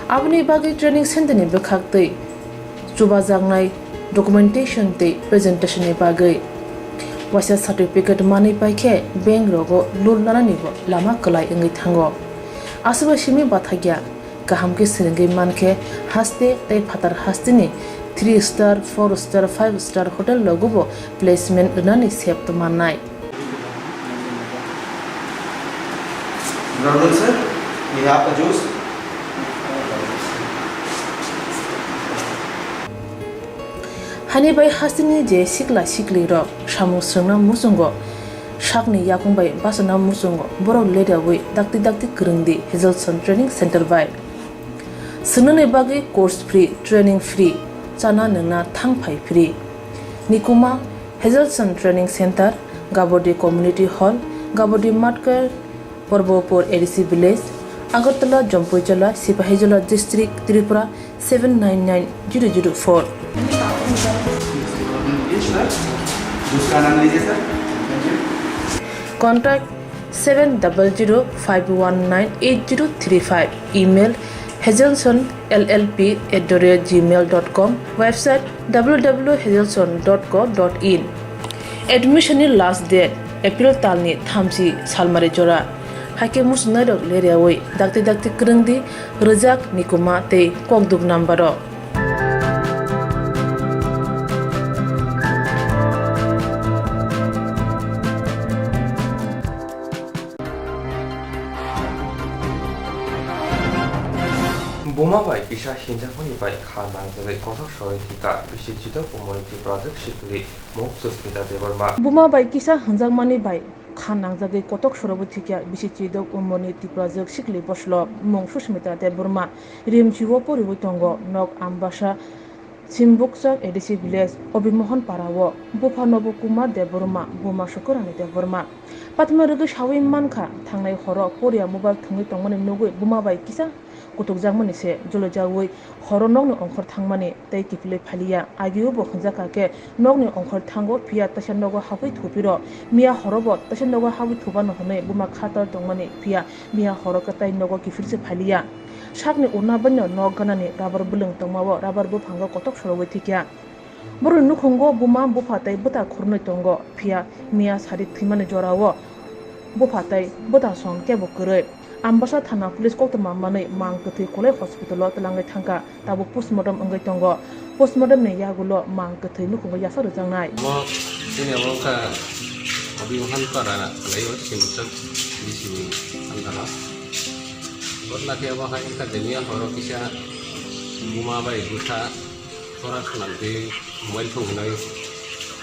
Aboni bagwi training center ni bwkhak tei chubajaknai documentation tei presentation ni bagwi waisa certificate manwi paikhe bank rogo loan nanani bo lama kwlai wngwi thango. Aswk bai simi bathakya kaham khe swrwngwi mankhe haste tei phatar hasteni three star, four star, five star hotel rogo bo placement rwnani sep mannai. Good afternoon, sir. We have a juice. Hani bai hasteni je sikla sikli rok samung swrwngna muchungo sakni yakung bai bachana muchungo borok ledawi dakti dakti kwrwngdi Hazelson Training Center bai. Swngnani bagwi course free, training free, chana nwngna thang phai free. Nikuma Hazelson Training Center, Gabodi Community Hall, Gabodi Matkar, Porbopur A D C Village, Agartala, Jampuijala, Sipahijola District, Tripura seven nine nine zero zero four. Contact seven double zero five one nine eight zero three five, email hazelson L L P at the rate gmail dot com, website W W W hazelson dot co dot in. Admission ni last date April talni thamchi salmari jora. Haikhe muchungnairok leriawi dakti dakti kwrwngdi rwjak nikuma tei kokduk number o. Buma bai kisa hinjakmani bai kha nangjagwi kothok sorwi thwikha bisi chidok umorni Tiprajwk sikli mung Suspita Debbarma. Buma bai kisa hinjakmani bai kha nangjagwi kothok sorwi thwikha bisi chidok umorni Tiprajwk sikli boslo mung Suspita Debbarma. Rimchio poriwi tongo nok Ambasa Simbukchak A D C village Obimohon para o. Bupha nobo Kumar Debbarma, buma Sukurani Debbarma. Patma rwgwi sawi mankha, thangnai horo Poria mobile thwngwi tongmani nugwi buma bai kisa kutukjakmani se jolojawi horo nokni ongkhor thangmani tei kiphilwi phaliya. Agio bo hwnjakha khe nokni ongkhor thango, phiya teisa nogo habwi thupiro. Miya horo bo teisa nogo habwi thubano hwnwi buma khatar tongmani, phiya miya horo khe tai nogo kiphilse phaliya. Sakni urna baino nok ganani rubber bwlwng tongmao rubber buphango kotok sorogwi thikya. Borokni nukhungo buma bupha tei bwta khornwi tongo, phiya miya sari thwimani jorao bupha tei bwta song kebo kwrwi. Ambasa thana police koktwma manwi mang kwthwi Kolai hospital-o twlangwi thangkha, tabuk postmortem wngwi tongo. Postmortem ni yagulo mang kwthwi nukhungo yasa rwjaknai. Omo chini omo wngkha Obi Mohan para khlai o Simsok B C ni under o. Botla khe omo hai wngkha je miya horo kisa buma bai bwtha. Khorang khwnam twi mobile thung hinwi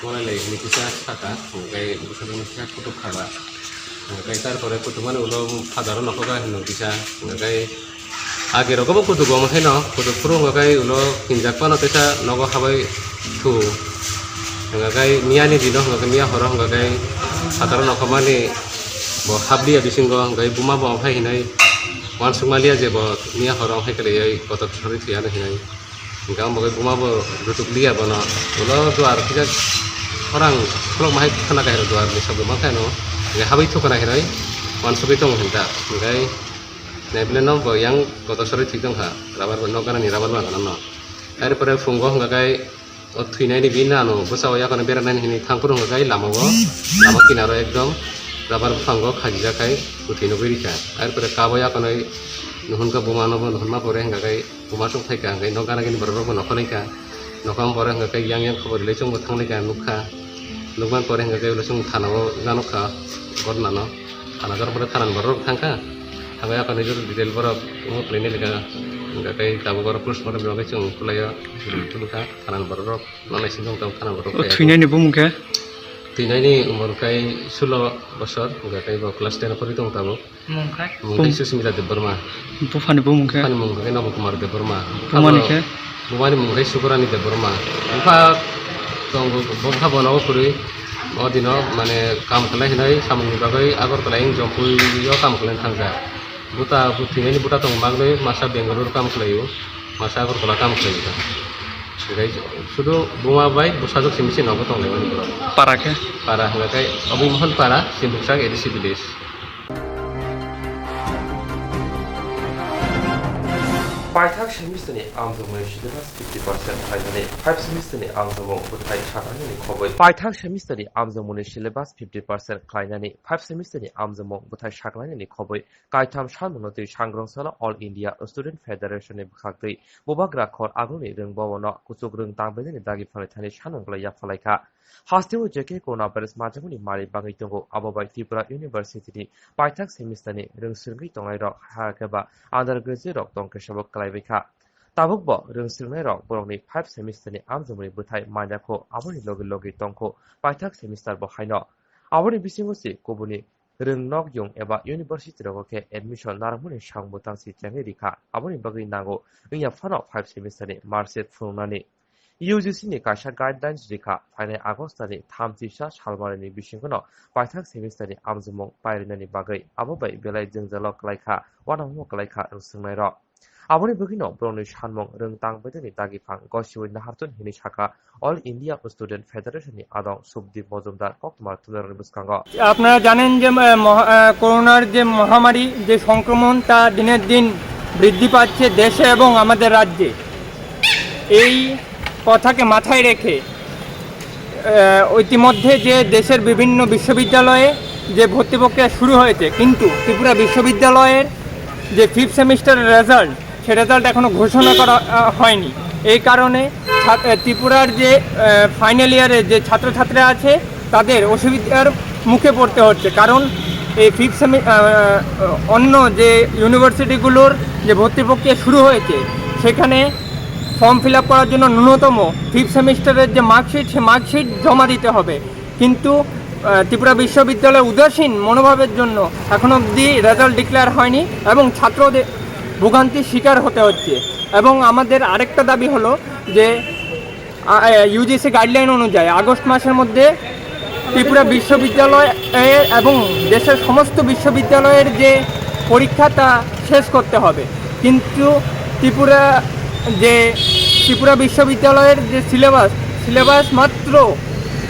mobile lai hinwi kisa saka, hwnkhe bwskango kisa kutuk khaba. Hwnkhe tarpore kutukmani ulo father-o nokhoka hinwi kisa, hwnkhe age rogo bo kutugo omo khaino kutuk phuru hwnkhe ulo hinjak phano kisa nogo habai thu. Hwnkhe miyani dino hwnkhe miya horo hwnkhe father-o nokhomani bo habliya bisingo hwnkhe buma bo omo hai hinwi uansukma liya je bo miya horo omo hai kwlaiwi kotor thwi ano hinwi. Hingke ang bo khe buma bo rutuk liya bono. Ulo duar kisa khorang khulok mahai khana kairo duar ni sabdo ma khaino. Hingke habwi thukana hinoi uansugui tongo hinta. Hingke naible no bo yang kotor soroi thwi tongkha. Rubber bo nok ganani rubber bagan no. Are pore phungo hingka kai o thwinai ni bini ano bwsao yakono beranai hinui thang phuru hingka kai lama o. Lama kinaro ekdom rubber buphango khajijak khai bwtwi nugui rikha. Are pore kabo yakono nuhunka buma no bo nuhunma pore hingka kai. Buma chuk phaikha, hingke nok gana gini borok rok bo nokho nai kha. Nokho ang borok hingke yang yang khobor rilai chwng bo thang lai kha, nukha. Nukmani pore hingke ulo chwng thana o janok kha, ghotna no. Thana jor pore thana ni borok rok thang kha. Thangwi akhani jor detail borok omo khlai nai lai kha. Hingke tei tabuk oro post mortem rok chwng kwlai o, chwng thang kha thana ni borok rok. Noknai simi wng tong khana borok. O thwinani bumung khe? Tinaini umor kai sulo bosor, hwnkhe tei bo class ten o phori tongo tabuk. Mung khai? Mung khai Susmita Debbarma. Buphani bumung khe? Buphani mung khai Nobo Kumar Debbarma. Bumani khe? Bumani mung khai Sukurani Debbarma. Bupha tongo, bupha bono kwrwi. O dino mane kam khlai hinai samungni bagwi Agartala wng Jampui o kam khlai thangjak. Buta, bu-, tinaini buta tong manwi masa Bengaluru kam khlaio, masa Agartala kam khlaio. Hwnkhe sudu buma bai bwsajwk simi se nogo tonglaimani borok. Para khe? Para hwnkhe Abui Mohon Para, Simruksak A D C village. Paithak semester ni amjokmani syllabus fifty percent khlainani, five semester ni amjokmung bwthai saklanani khobwi. Paithak semester ni amjokmani syllabus fifty percent khlainani, five semester ni amjokmung bwthai saklanani khobwi. Kaitham sanmungno twi sangrong salo All India Student Federation ni bwkhaktwi bubagra khor aguni rwng bobono kuchuk rwng tangbainani dagi phalai thani sanmung belai yaphalaikha. Hasteo J K Coronavirus majaguni mari bangwi tongo, abo bai Tripura University ni paithak semester ni rwng swrwngwi tongnairok hakhe ba undergraduate rok tongkhe sabo kwlaibaikha. Tabukbo rwng swrwngnairok borokni five semester ni amjokmani bwthai manyakho, aboni logi logi tongkho paithak semester bo haino. Aboni bisingo se kubuni rwng nok yung eba university rogo khe admission narwkmani samung bwtang si chengwi rikha. Aboni bagwi nango wngya phano five semester ni mark sheet phunuknani. U G C ni kaisa guidelines rikha, phainai August ni thamchisa salmarini bisingono paithak semester ni amjokmung pairinani bagwi, abo bai belai jwngjalo kwlaikha, uanamo kwlaikha rwng swrwngnairok. Aboni bagwino borokni sanmung rwng tangbainani dagiphang gosiui nahartun hinwi sakha All India Student Federation ni adong Subdip Mojumdar koktwma tularokni bwskango. আপনারা জানেন যে, আহ, মহা-, আহ, করোনার যে মহামারী, যে সংক্রমণ, তা দিনের দিন বৃদ্ধি পাচ্ছে দেশে এবং আমাদের রাজ্যে। এই কথাকে মাথায় রেখে, আহ, ইতিমধ্যে যে দেশের বিভিন্ন বিশ্ববিদ্যালয়ে যে ভর্তি প্রক্রিয়া শুরু হয়েছে, কিন্তু ত্রিপুরা বিশ্ববিদ্যালয়ের যে ফিফথ সেমিস্টারের রেজাল্ট, সে রেজাল্ট এখনো ঘোষণা করা, আহ, হয়নি। এই কারণে ছা-, আহ, ত্রিপুরার যে, আহ, ফাইনাল ইয়ারে যে ছাত্রছাত্রীরা আছে, তাদের অসুবিধার মুখে পড়তে হচ্ছে, কারণ এই ফিফথ সেমি-, আহ, অন্য যে ইউনিভার্সিটিগুলোর যে ভর্তি প্রক্রিয়া শুরু হয়েছে, সেখানে ফর্ম ফিল আপ করার জন্য ন্যূনতম ফিফথ সেমিস্টারের যে মার্কশিট, সে মার্কশিট জমা দিতে হবে। কিন্তু, আহ, ত্রিপুরা বিশ্ববিদ্যালয় উদাসীন মনোভাবের জন্য এখন অবধি রেজাল্ট ডিক্লেয়ার হয়নি এবং ছাত্রদের ভোগান্তির শিকার হতে হচ্ছে। এবং আমাদের আরেকটা দাবি হলো যে, আ, এ, ইউজিসি গাইডলাইন অনুযায়ী আগস্ট মাসের মধ্যে ত্রিপুরা বিশ্ববিদ্যালয় এ, এবং দেশের সমস্ত বিশ্ববিদ্যালয়ের যে পরীক্ষা, তা শেষ করতে হবে। কিন্তু ত্রিপুরা, যে ত্রিপুরা বিশ্ববিদ্যালয়ের যে সিলেবাস, সিলেবাস মাত্র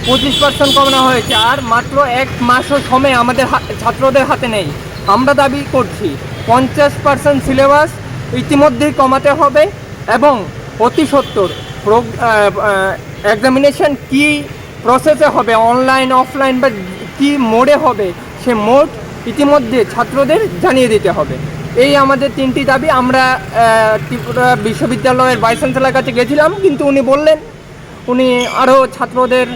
পঁচিশ পার্সেন্ট কমানো হয়েছে, আর মাত্র এক মাসও সময় আমাদের হা-, ছাত্রদের হাতে নেই। আমরা দাবি করছি পঞ্চাশ পার্সেন্ট সিলেবাস ইতিমধ্যেই কমাতে হবে এবং অতি সত্বর প্রোগ-, আহ, আহ, এক্সামিনেশন কি প্রসেসে হবে, অনলাইন, অফলাইন বা কি মোডে হবে, সে মোড ইতিমধ্যে ছাত্রদের জানিয়ে দিতে হবে। এই আমাদের তিনটি দাবি। আমরা, আহ, ত্রিপুরা বিশ্ববিদ্যালয়ের ভাইস চ্যান্সেলর কাছে গেছিলাম, কিন্তু উনি বললেন, উনি আরও ছাত্রদের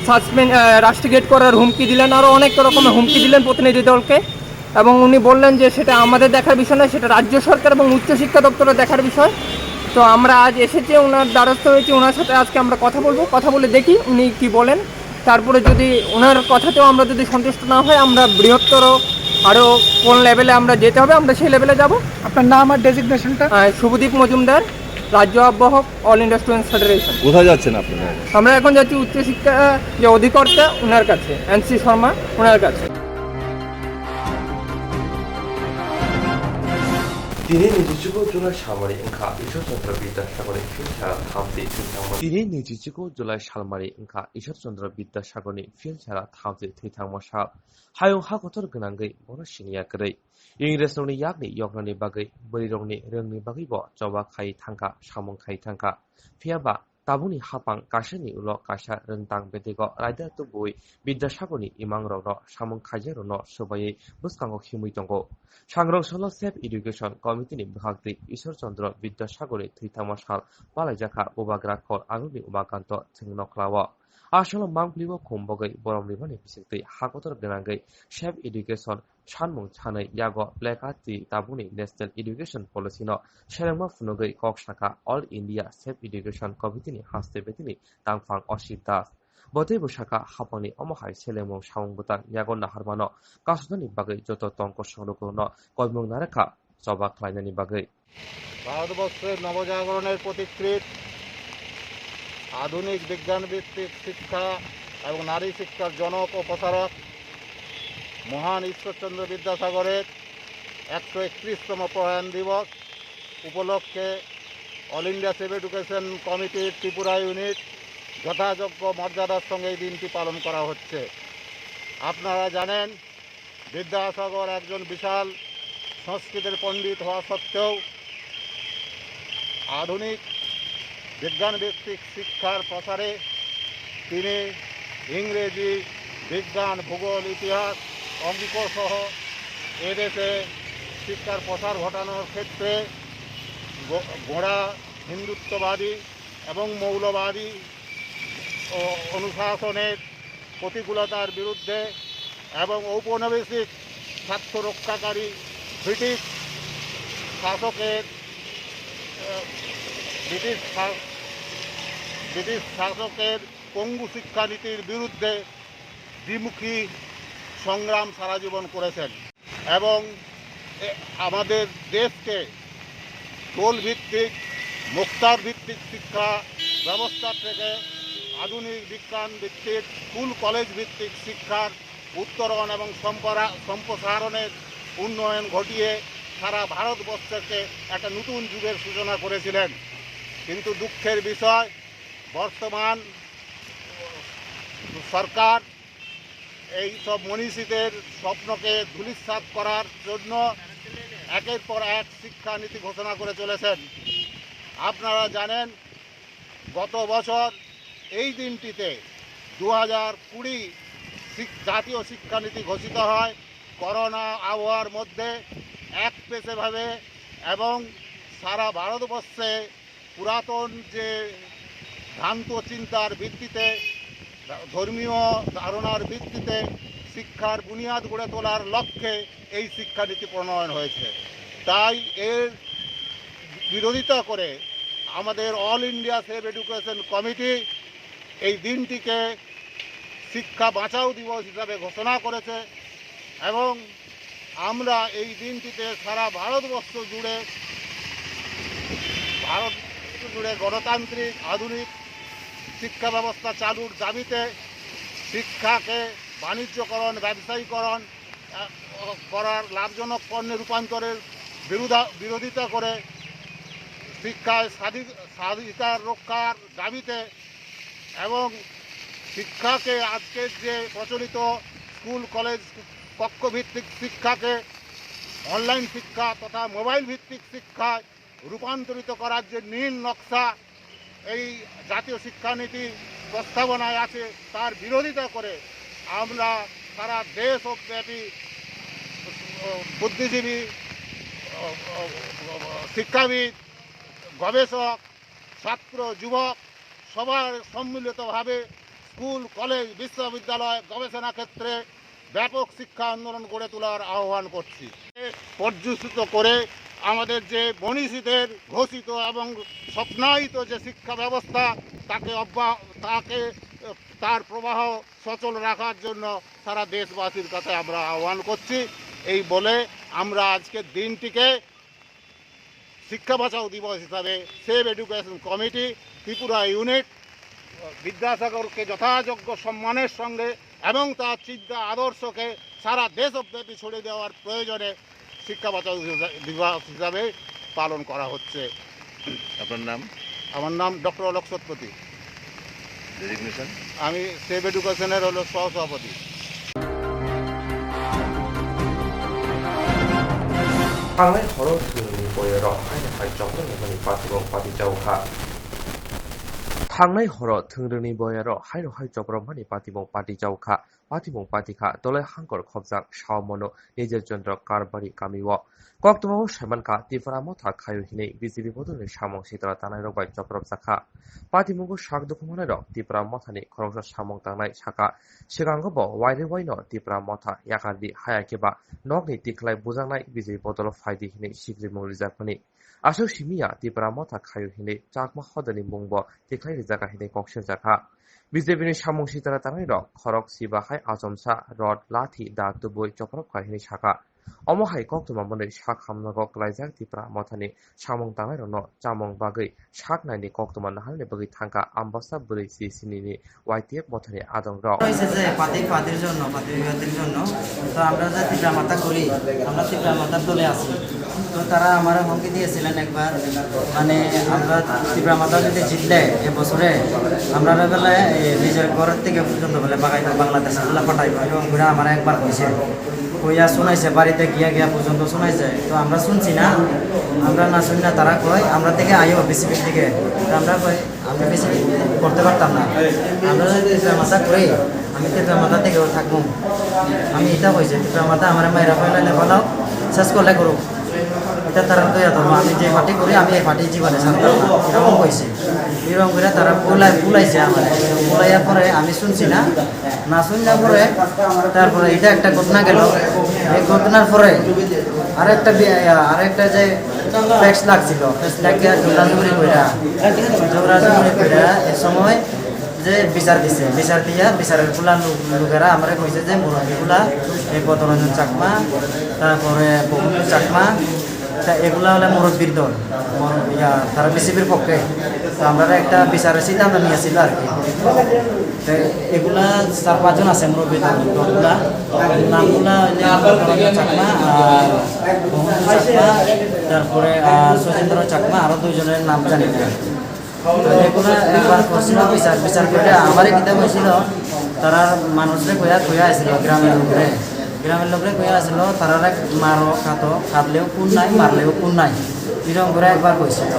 সাসপেন্ড, আহ, রাস্টিকেট করার হুমকি দিলেন, আরও অনেক রকমের হুমকি দিলেন প্রতিনিধি দলকে। এবং উনি বললেন যে সেটা আমাদের দেখার বিষয় নয়, সেটা রাজ্য সরকার এবং উচ্চশিক্ষা দপ্তরের দেখার বিষয়। তো আমরা আজ এসেছি, ওনার দ্বারস্থ হয়েছি, ওনার সাথে আজকে আমরা কথা বলবো, কথা বলে দেখি উনি কি বলেন। তারপরে যদি ওনার কথাতেও আমরা যদি সন্তুষ্ট না হয়, আমরা বৃহত্তর আরও কোন লেভেলে আমরা যেতে হবে, আমরা সেই লেভেলে যাব। আপনার নাম আর ডেজিগনেশনটা? আহ, শুভদীপ মজুমদার, রাজ্য আহ্বায়ক, অল ইন্ডিয়া স্টুডেন্টস ফেডারেশন। কোথায় যাচ্ছেন আপনারা? আমরা এখন যাচ্ছি উচ্চশিক্ষা যে অধিকর্তা, ওনার কাছে, এন সি শর্মা, ওনার কাছে। Tini niji chugo July salmani wngkha Ishwar Chandra Bidyasagarni phil sara thamchi thwi thangma. Tini niji chugo July salmani wngkha Ishwar Chandra Bidyasagarni phil sara thamchi thwi thangma sal. Hayung ha kotor gwnangwi bono siniya kwrwi. Ingresrokni yakni yoknani bagwi bwrwirokni rwngni bagwibo choba khai thangkha, samung khai thangkha. Phiyaba tabukni hapang kaisani ulo kaisa rwngtang bedego raida tubui Bidyasagarni imangrokno samung khaijakrokno swbaiwi bwskango himwi tongo. Sangrong salo Safe Education Committee ni bwkhaktwi Ishwar Chandra Bidyasagarni thwi thangma sal palaijakha bubagra khor Agulni Umakanto chwngno khlao. A salo mangpili o khum bogwi borom rimani bisingtwi ha kotor gwnangwi Safe Education sanmung sanwi yago placard twi tabukni National Education Policy no selengma phunugwi kok sakha All India Safe Education Committee ni haste betini tangphang Osip Das. Bo teibo sakha, hapangni omo hai selemung samung bwtang yago naharmano kasonani bagwi joto tongkosong lukurokno koimung narwkha choba khlainani bagwi. ভারতবর্ষের নবজাগরণের পথিকৃৎ, আধুনিক বিজ্ঞানভিত্তিক শিক্ষা এবং নারী শিক্ষার জনক ও প্রচারক মহান ঈশ্বরচন্দ্র বিদ্যাসাগরের একশো একত্রিশতম প্রয়াণ দিবস উপলক্ষে অল ইন্ডিয়া সেভ এডুকেশন কমিটির ত্রিপুরা ইউনিট যথাযোগ্য মর্যাদার সঙ্গে এই দিনটি পালন করা হচ্ছে। আপনারা জানেন, বিদ্যাসাগর একজন বিশাল সংস্কৃতের পণ্ডিত হওয়া সত্ত্বেও আধুনিক বিজ্ঞানভিত্তিক শিক্ষার প্রসারে তিনি ইংরেজি, বিজ্ঞান, ভূগোল, ইতিহাস, অঙ্ক সহ এদেশে শিক্ষার প্রসার ঘটানোর ক্ষেত্রে গো-, গোঁড়া হিন্দুত্ববাদী এবং মৌলবাদী অ-, অনুশাসনের প্রতিকূলতার বিরুদ্ধে এবং ঔপনিবেশিক স্বার্থ রক্ষাকারী ব্রিটিশ শাসকের, আহ, ব্রিটিশ শা-, ব্রিটিশ শাসকের পঙ্গু শিক্ষানীতির বিরুদ্ধে দ্বিমুখী সংগ্রাম সারা জীবন করেছেন এবং এ-, আমাদের দেশকে দোল ভিত্তিক, মুক্তার ভিত্তিক শিক্ষা ব্যবস্থা থেকে আধুনিক বিজ্ঞান ভিত্তিক স্কুল কলেজ ভিত্তিক শিক্ষার উত্তরণ এবং সম্পরা-, সম্প্রসারণের উন্নয়ন ঘটিয়ে সারা ভারতবর্ষকে একটা নতুন যুগের সূচনা করেছিলেন। কিন্তু দুঃখের বিষয়, বর্তমান সরকার এই সব মনীষীদের স্বপ্নকে ধূলিসাৎ করার জন্য একের পর এক শিক্ষানীতি ঘোষণা করে চলেছেন। আপনারা জানেন, গত বছর এই দিনটিতে দু হাজার কুড়ি শিক-, জাতীয় শিক্ষানীতি ঘোষিত হয়। করোনা আবহাওয়ার মধ্যে একপেশেভাবে এবং সারা ভারতবর্ষে পুরাতন যে ভ্রান্ত চিন্তার ভিত্তিতে, ধর্মীয় ধারণার ভিত্তিতে শিক্ষার বুনিয়াদ গড়ে তোলার লক্ষ্যে এই শিক্ষানীতি প্রণয়ন হয়েছে। তাই এর বিরোধিতা করে আমাদের all India save education committee এই দিনটিকে শিক্ষা বাঁচাও দিবস হিসাবে ঘোষণা করেছে এবং আমরা এই দিনটিতে সারা ভারতবর্ষ জুড়ে, ভারত জুড়ে গণতান্ত্রিক আধুনিক শিক্ষা ব্যবস্থা চালুর দাবিতে শিক্ষাকে বাণিজ্যকরণ, ব্যবসায়ীকরণ, আহ, করার লাভজনক পণ্যে রূপান্তরের বিরোধা-, বিরোধিতা করে শিক্ষায় স্বাধী-, স্বাধিকার রক্ষার দাবিতে এবং শিক্ষাকে আজকের যে প্রচলিত স্কুল, কলেজ, কক্ষভিত্তিক শিক্ষাকে অনলাইন শিক্ষা তথা মোবাইল ভিত্তিক শিক্ষায় রূপান্তরিত করার যে নীল নকশা এই জাতীয় শিক্ষানীতি প্রস্তাবনায় আছে, তার বিরোধিতা করে আমরা সারা দেশব্যাপী বুদ্ধিজীবী, শিক্ষাবিদ, গবেষক, ছাত্র, যুবক সবার সম্মিলিতভাবে স্কুল, কলেজ, বিশ্ববিদ্যালয়, গবেষণা ক্ষেত্রে ব্যাপক শিক্ষা আন্দোলন গড়ে তোলার আহ্বান করছি। পর্যুষিত করে আমাদের যে মনীষীদের ঘোষিত এবং স্বপ্নায়িত যে শিক্ষা ব্যবস্থা, তাকে অব্যা-, তাকে, তার প্রবাহ সচল রাখার জন্য সারা দেশবাসীর কাছে আমরা আহ্বান করছি। এই বলে আমরা আজকের দিনটিকে শিক্ষা বাঁচাও দিবস হিসাবে সেভ এডুকেশন কমিটি ত্রিপুরা ইউনিট বিদ্যাসাগরকে যথাযোগ্য সম্মানের সঙ্গে এবং তার চিন্তা আদর্শকে সারা দেশব্যাপী ছড়িয়ে দেওয়ার প্রয়োজনে শিক্ষা বাঁচাও দিবস হিসাবে পালন করা হচ্ছে। আপনার নাম? আমার নাম ডক্টর অলোক সতপতি। ডেজিগনেশন? আমি সেভ এডুকেশনের হলো সহসভাপতি। Thangnai horo thwngrwngni boyaro haino hai chopra nangmani patimung pati chaukha. Thangnai horo thwngrwngni boyaro haino hai chopra mani patimung pati chaukha. Patimung patikha Dolai Hangkor Khopjak Saomono Nijer Chandra Karbari kamio. Koktwmao saimankha Tipra Motha khaio hinwi B J P bodolni samung sitra tanairok bai chopropjakha. Patimungo sak dukhu manairok Tipra Mothani khoroksa samung tangnai sakha. Sikango bo wairwi waino Tipra Motha yakardi, haya khe ba nokni tikhlai bujaknai B J P bodolo phaidi hinwi sikrimung rijakmani. Aswk simi ya Tipra Motha khaio hinwi Chakma hodani mungbo tikhlai rijak kha hinwi kok swngjak kha. B J P ni samung sitra tangnai rok khorok siba hai achomsa rod, lathi, da, tubui choprop kha hinwi sakha. Omo hai koktwma mwnwi sak hamnago klaijak Tipra Mothani samung tangnairokno chamung bagwi sak naini koktwma naharni bagwi thangkha Ambasa bwrwi C C ni Y T F Mothani adongrok. হয়েছে যে পাতি পাতির জন্য, পাতি বিবাদের জন্য। তো আমরা যে তীব্র মাথা করি, আমরা তীব্র মাথার দলে আছি। তো তারা আমার হুমকি দিয়েছিলেন একবার, মানে আমরা তীব্র মাথা যদি জিতলে এ বছরে, আমরা বেলা নিজের ঘরের থেকে পর্যন্ত বলে বাগাইতে বাংলাদেশে বলে পাঠাইবো। এবং ওরা আমার একবার কইছে, কইয়া শোনাইছে, বাড়িতে গিয়া গিয়া পর্যন্ত শোনাইছে। তো আমরা শুনছি না, আমরা না শুনি না, তারা কয় আমরা থেকে আইও বিসিবির দিকে। তো আমরা কই আমরা বেশি করতে পারতাম না। আমরা যদি তীব্র মাথা করি, আমি তীব্র মাথা থেকেও থাকবো। আমি এটা কইছি, তীব্র মাথা আমার মায়েরা পয়লা নেপালাও শেষ করলে করুক। এটা তারা তো এত, আমি যে পার্টি করি, আমি এই পার্টি জীবনে ছাড়তাম না। এরকম কইছি। এরকম করে তারা বুলাই-, বুলাইছে আমার। বুলাইয়ার পরে আমি শুনছি না। না শুনলে পরে তারপরে এটা একটা ঘটনা গেল। এই ঘটনার পরে আরেকটা বি-, আরেকটা যে ফ্যাক্স লাগছিল, ফ্যাক্স লাগিয়ে জোরাজুরি কইরা, জোরাজুরি কইরা এ সময় যে বিচার দিছে, বিচার দিয়া বিচারের গুলা লোক-, লোকেরা আমরা কইছে যে মুরব্বী গুলা এই বদরঞ্জন চাকমা, তারপরে বকুল চাকমা, তা এগুলা হলে মুরব্বীর দল, মর-, ইয়া, তারা বিসিবির পক্ষে। তো আমরা একটা বিচারের সিদ্ধান্ত নিয়েছিল আর কি। তো এগুলা চার পাঁচজন আছে মুরব্বী দল, দলগুলা। নামগুলা হইলে আমার বদরঞ্জন চাকমা আর মোহন চাকমা, তারপরে আর সচিন্দ্র চাকমা, আরো দুইজনের নাম জানি না। এগুলা একবার করছিল বিচার, বিচার করে আমারে কিতা কইছিল, তারা মানুষরে কইয়া, কইয়া আইছিল গ্রামের লোকরে, গ্রামের লোকরে কইয়া আছিল, তারারে মারো, কাটো, কাটলেও খুন নাই, মারলেও খুন নাই, এরকম করে একবার কইছিল।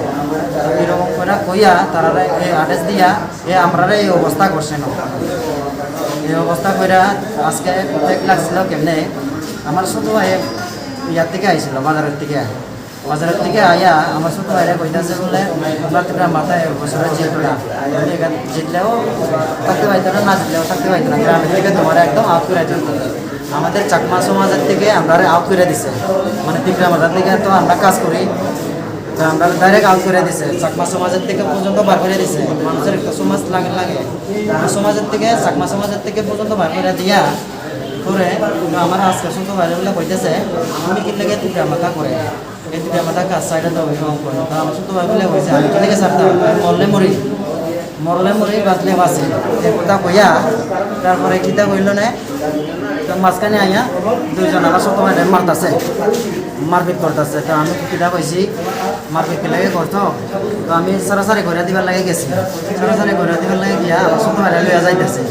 তো এরকম করে কইয়া তারারে এই আদেশ দিয়া এ আমরারে এই অবস্থা করছে না। এই অবস্থা কইরা আজকে এক লাগছিল কেমনে, আমার ছোট ভাই ইয়ার থেকে আইছিল, বাজারের থেকে। বাজারের থেকে আইয়া আমার ছোট ভাইরা কইতাছে বলে, "আমরা তোমরা মাথায় বছরে জিতবো না।" আমি এখানে জিতলেও থাকতে পারতো না, না জিতলেও থাকতে পারতো না। গ্রামের থেকে তোমার একদম আউট করে দিত। আমাদের চাকমা সমাজের থেকে আমরা আউট করে দিছে। মানে ত্রিপুরা মাথার থেকে তো আমরা কাজ করি, তো আমরা ডাইরেক্ট আউট করে দিছে। চাকমা সমাজের থেকে পর্যন্ত বার করে দিছে। মানুষের একটা সমাজ লাগে, লাগে। আমার সমাজের থেকে, চাকমা সমাজের থেকে পর্যন্ত বার করে দিয়া পরে আমার আজকে ছোট ভাইরা বলে কইতেছে, "আমি কি লাগে ত্রিপুরা মাথা করে?" এই দুইটা মাথা কাজ সাইডে তো ওই রকম করে। তো আমার ছোট ভাই বলে, "ওই যে আমি কেন গেছে আপনার? মরলে মরি, মরলে মরি, বাঁচলে বাঁচি।" এই কথা কইয়া, তারপরে কিতা কইল নে? তো মাঝখানে আইয়া দুইজন আমার ছোট ভাইরে মারতাছে, মারপিট করতেছে। তো আমি কিতা কইছি, "মারপিট কি লাগে করতো?" তো আমি সারাসারি করে দিবার লাগে গেছি, সারাসারি করে দিবার লাগে গিয়া আমার ছোট ভাইরে লইয়া যাইতেছে।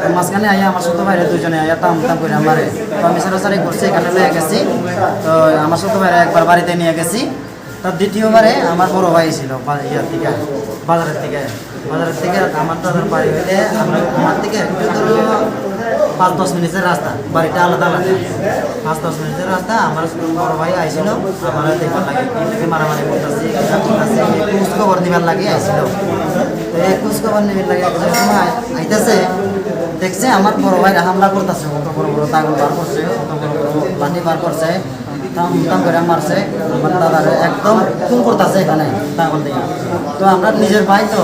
তো মাঝখানে আইয়া আমার ছোট ভাইরে দুইজনে আইয়া টাম টাম করে মারে। তো আমি সারাসারি করছি, এখানে লইয়া গেছি। তো আমার ছোট ভাইরে একবার বাড়িতে নিয়ে গেছি। তার দ্বিতীয়বারে আমার বড় ভাই ছিল বা-, ইয়ার থেকে, বাজারের থেকে। বাজারের থেকে আমার দাদার বাড়ি হইলে আমার, আমার থেকে একটু ধরো পাঁচ দশ মিনিটের রাস্তা, বাড়িটা আলাদা আলাদা। পাঁচ দশ মিনিটের রাস্তা, আমার বড় ভাই আইছিল, আমার দেখবার লাগে, কি থেকে মারামারি করতেছে, কি করতেছে, এই খোঁজ খবর নিবার লাগে আইছিল। তো এই খোঁজ খবর নিবার লাগে যে সময় আইতাছে, দেখছে আমার বড় ভাইরা হামলা করতেছে, কত বড় বড় দাগল বার করছে, কত বড় বড় লাঠি বার করছে, তাম তাম করে মারছে, আমার দাদারে একদম খুন করতেছে এখানে দাগল দিয়া। তো আমরা নিজের ভাই তো,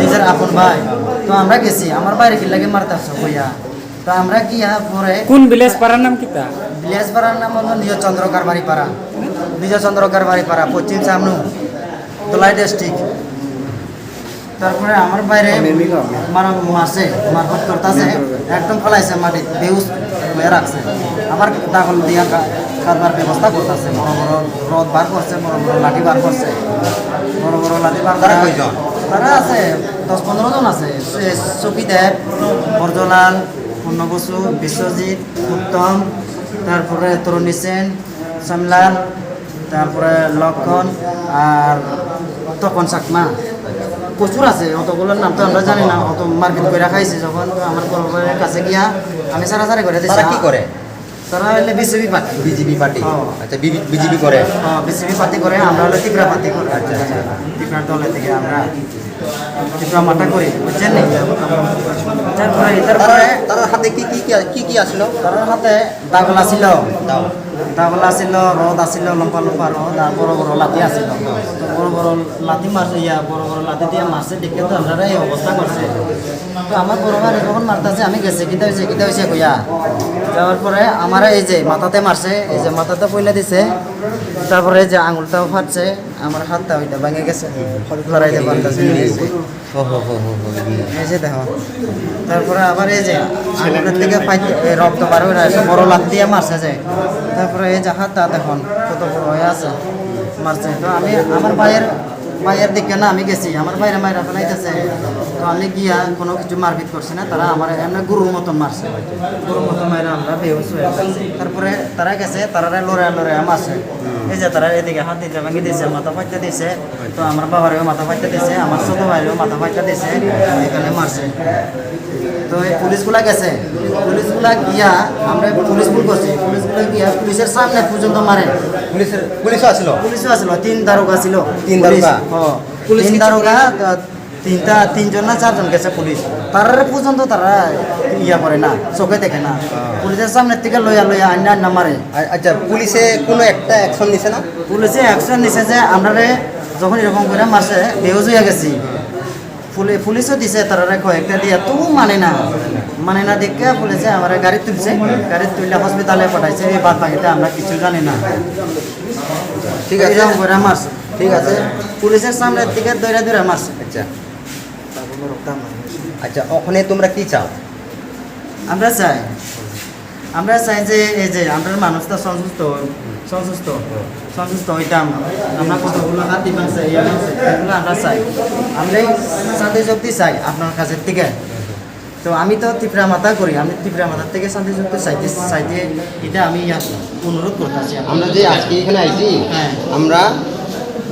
নিজের আপন ভাই, তো আমরা গেছি, আমার ভাইরে কি লাগে মারতেছে কইয়া। তো আমরা গিয়া পরে কোন ভিলেজ পাড়ার নাম কিতা? ভিলেজ পাড়ার নাম হলো নিজ চন্দ্র কারবারি পাড়া, নিজ চন্দ্র কারবারি পাড়া, পশ্চিম সামনু, ধলাই ডিস্ট্রিক্ট। তারপরে আমার ভাইরে মারা মারছে, মারপিট করতেছে, একদম ফেলাইছে মাটি, বেহুশ হয়ে রাখছে। আবার দাগল দিয়া কা-, কাটবার ব্যবস্থা করতেছে, বড় বড় রড বার করছে, বড় বড় লাঠি বার করছে, বড় বড় লাঠি বার তারা করা। কয়জন? তারা আছে দশ পনেরো জন আছে, সে সুখীদেব, বর্জলাল, পূর্ণ বসু, বিশ্বজিৎ, উত্তম, তারপরে তরুণী সেন, শ্যামলাল, তারপরে লক্ষণ আর তপন চাকমা। প্রচুর আছে, অতগুলোর নাম তো আমরা জানি না। অত মারপিট করে খাইছে যখন, তো আমার বড় ভাইয়ের কাছে গিয়া আমি সারাসারি করে দিছি। তারা কি করে? তারা হইলে বিসিবি পার্টি। BJP party? হ্যাঁ। আচ্ছা, বিবি-, বিজেপি করে? হ্যাঁ, বিসিবি পার্টি করে, আমরা হলে ত্রিপুরা পার্টি করে। আচ্ছা, আচ্ছা। ত্রিপুরা দলে থেকে আমরা ত্রিপুরা মাথা করি, বুঝছেন নি? তারপরে, তারপরে তারা, তারার হাতে কি, কি, কি, কি, কি আসলো? তারার হাতে দাগল আসিল। দাও। Tabla asilo, rod asilo, lompa lompa rod, ar boro boro lati asilo. To boro boro lati marse, iya, boro boro lati diye marse, dekke to amrare ei obostha gorse. To amar boro bhai jokhon martase, ami gesi, "Kida hoyse, kida hoyse?" koya. Jawar pore amare ei je matate marse, ei je matate poila dise, tarpore ei je angultao phatse, amar hatta oita bhangi gese. Horai de bantase. Ho, ho, ho, ho, ho, iya. Ei je dekho. Tarpore abar ei je, angulor theke pait-, ei, rokto bar oi rok, boro lati diye marse je. Tarpore ei je hatta dekhon, koto boro oi ase. Marse. To ami, amar bhaiyer, bhaiyer dikke na ami gesi, amar bhaiyere maira felaitase. To ami giya, kono kichu marpit korsi na, tara amare emne gurur moton marse. Gurur moton maira amra behosh oi ase. Tarpore tara gese, tarare lore lore marse. Ei je tara edige hat dite bhangi dise, mata phatta dise. তো আমার বাবারেও মাথা ফাটতে দিছে, আমার ছোট ভাইরেও মাথা ফাটতে দিছে, এখানে মারছে। তো এই পুলিশগুলা গেছে, পুলিশগুলা গিয়া, আমরা পুলিশ ফোন করছি, পুলিশগুলা গিয়া পুলিশের সামনে পর্যন্ত মারে। পুলিশের, পুলিশও আছিল? পুলিশও আছিল, তিন দারোগা ছিল। তিন পুলিশ, দারোগা? হ। পুলিশ তিন কিছু দারোগা, পুলিশ? তা-, তিনটা, তিনজন না চারজন গেছে পুলিশ। তারারে পর্যন্ত তারা ইয়া করে না, চোখে দেখে না। হ্যাঁ। পুলিশের সামনে থেকে লইয়া লইয়া আন্না আন্না মারে। আ-, আচ্ছা, পুলিশে কোনো একটা অ্যাকশন নিছে না? পুলিশে অ্যাকশন নিছে যে আমরারে যখন এরকম করে মারছে, বেহুশ হইয়া গেছি। পুলি-, পুলিশও দিছে তারারে কয়েকটা দিয়া, তবু মানে না। মানে না দেখে পুলিশে আমারে গাড়ি তুলছে, গাড়ি তুলে হসপিটালে পাঠাইছে, এই বাদ বাকিটা আমরা কিছু জানি না। ঠিক আছে। এরকম করে মারছে। ঠিক আছে। পুলিশের সামনে থেকে দৌড়ে দৌড়ে মারছে। আচ্ছা। তারপর রক্ত আমার। আচ্ছা, ওখানে তোমরা কি চাও? আমরা চাই, আমরা চাই যে এই যে আমরা মানুষটা সংসুস্থ, সংসুস্থ, সংসুস্থ হইতাম। আমরা কতগুলো হাতি ভাঙছে, ইয়ে ভাঙছে, এগুলো আমরা চাই। আমরা এই শান্তি চুক্তি চাই আপনার কাছে, ঠিক আছে? তো আমি তো ত্রিপুরা মাতা করি, আমি ত্রিপুরা মাতার থেকে শান্তি চুক্তি চাইতে, চাইতে এটা আমি ইয়া অনুরোধ করতেছি। আমরা যে আজকে এখানে আইছি, হ্যাঁ। আমরা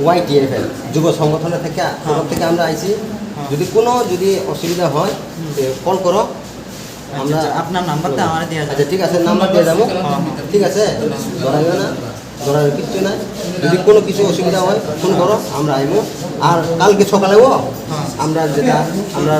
ওয়াইটিএফএল যুব সংগঠনের থেকে, তরফ থেকে আমরা আইছি। হ্যাঁ। যদি কোনো যদি অসুবিধা হয়, হুম। এ, কল করো। আচ্ছা, আমরা আচ্ছা, আপনার নাম্বারটা আমারে দিয়া যান। আচ্ছা, ঠিক আছে, নাম্বার দিয়ে যাবো। হ্যাঁ, হ্যাঁ। ঠিক আছে? ডরাইও না, ডরাইও কিচ্ছু নাই। যদি কোনো কিছু অসুবিধা হয়, ফোন করো, আমরা আইবো। আর কালকে সকালেও হ্যাঁ। আমরা যেটা, আমরা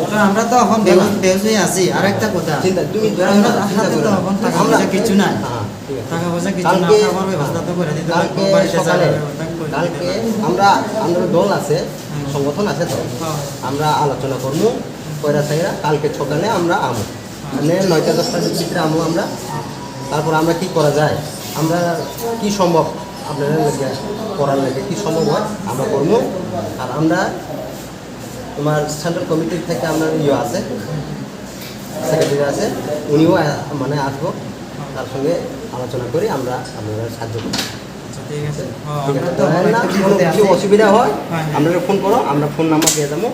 তো আমরা তো এখন বেহুশ, বেহুশ হয়ে আছি। আর একটা কথা, চিন্তা, তুমি আমরা চিন্তা হাতে করো তো না। এখন টাকা আমরা পয়সা কিচ্ছু নাই। হ্যাঁ, ঠিক আছে। টাকা পয়সা কিচ্ছু না, কালকে, খাবার ব্যবস্থা তো করে দিতে হবে, কালকে বাড়িতে সকালে, যাওয়ার ব্যবস্থা করে দিতে কালকে হবে। আমরা, আমাদের দল আছে, হুম। সংগঠন আছে তো, হ্যাঁ। আমরা আলোচনা করবো। কইরা চাইরা কালকে সকালে আমরা আমো। মানে নয়টা দশটার ভিতরে আমো আমরা। তারপর আমরা কি করা যায়? আমরা কি সম্ভব আপনারা লাগে করার লাগে কি সম্ভব হয় আমরা করবো। আর আমরা তোমার সেন্ট্রাল কমিটির থেকে আমরা ইয়ে আছে, সেক্রেটারি আছে, উনিও আ-, মানে আসবো, তার সঙ্গে আলোচনা করে আমরা আপনারা সাহায্য করবো। আচ্ছা, ঠিক আছে। হ্যাঁ, ঠিক আমরা আছে? তো তাহলে না, কোনো কিছু অসুবিধা হয়, হ্যাঁ, হ্যাঁ। আপনারা ফোন করো, আমরা ফোন নাম্বার দিয়ে দেবো।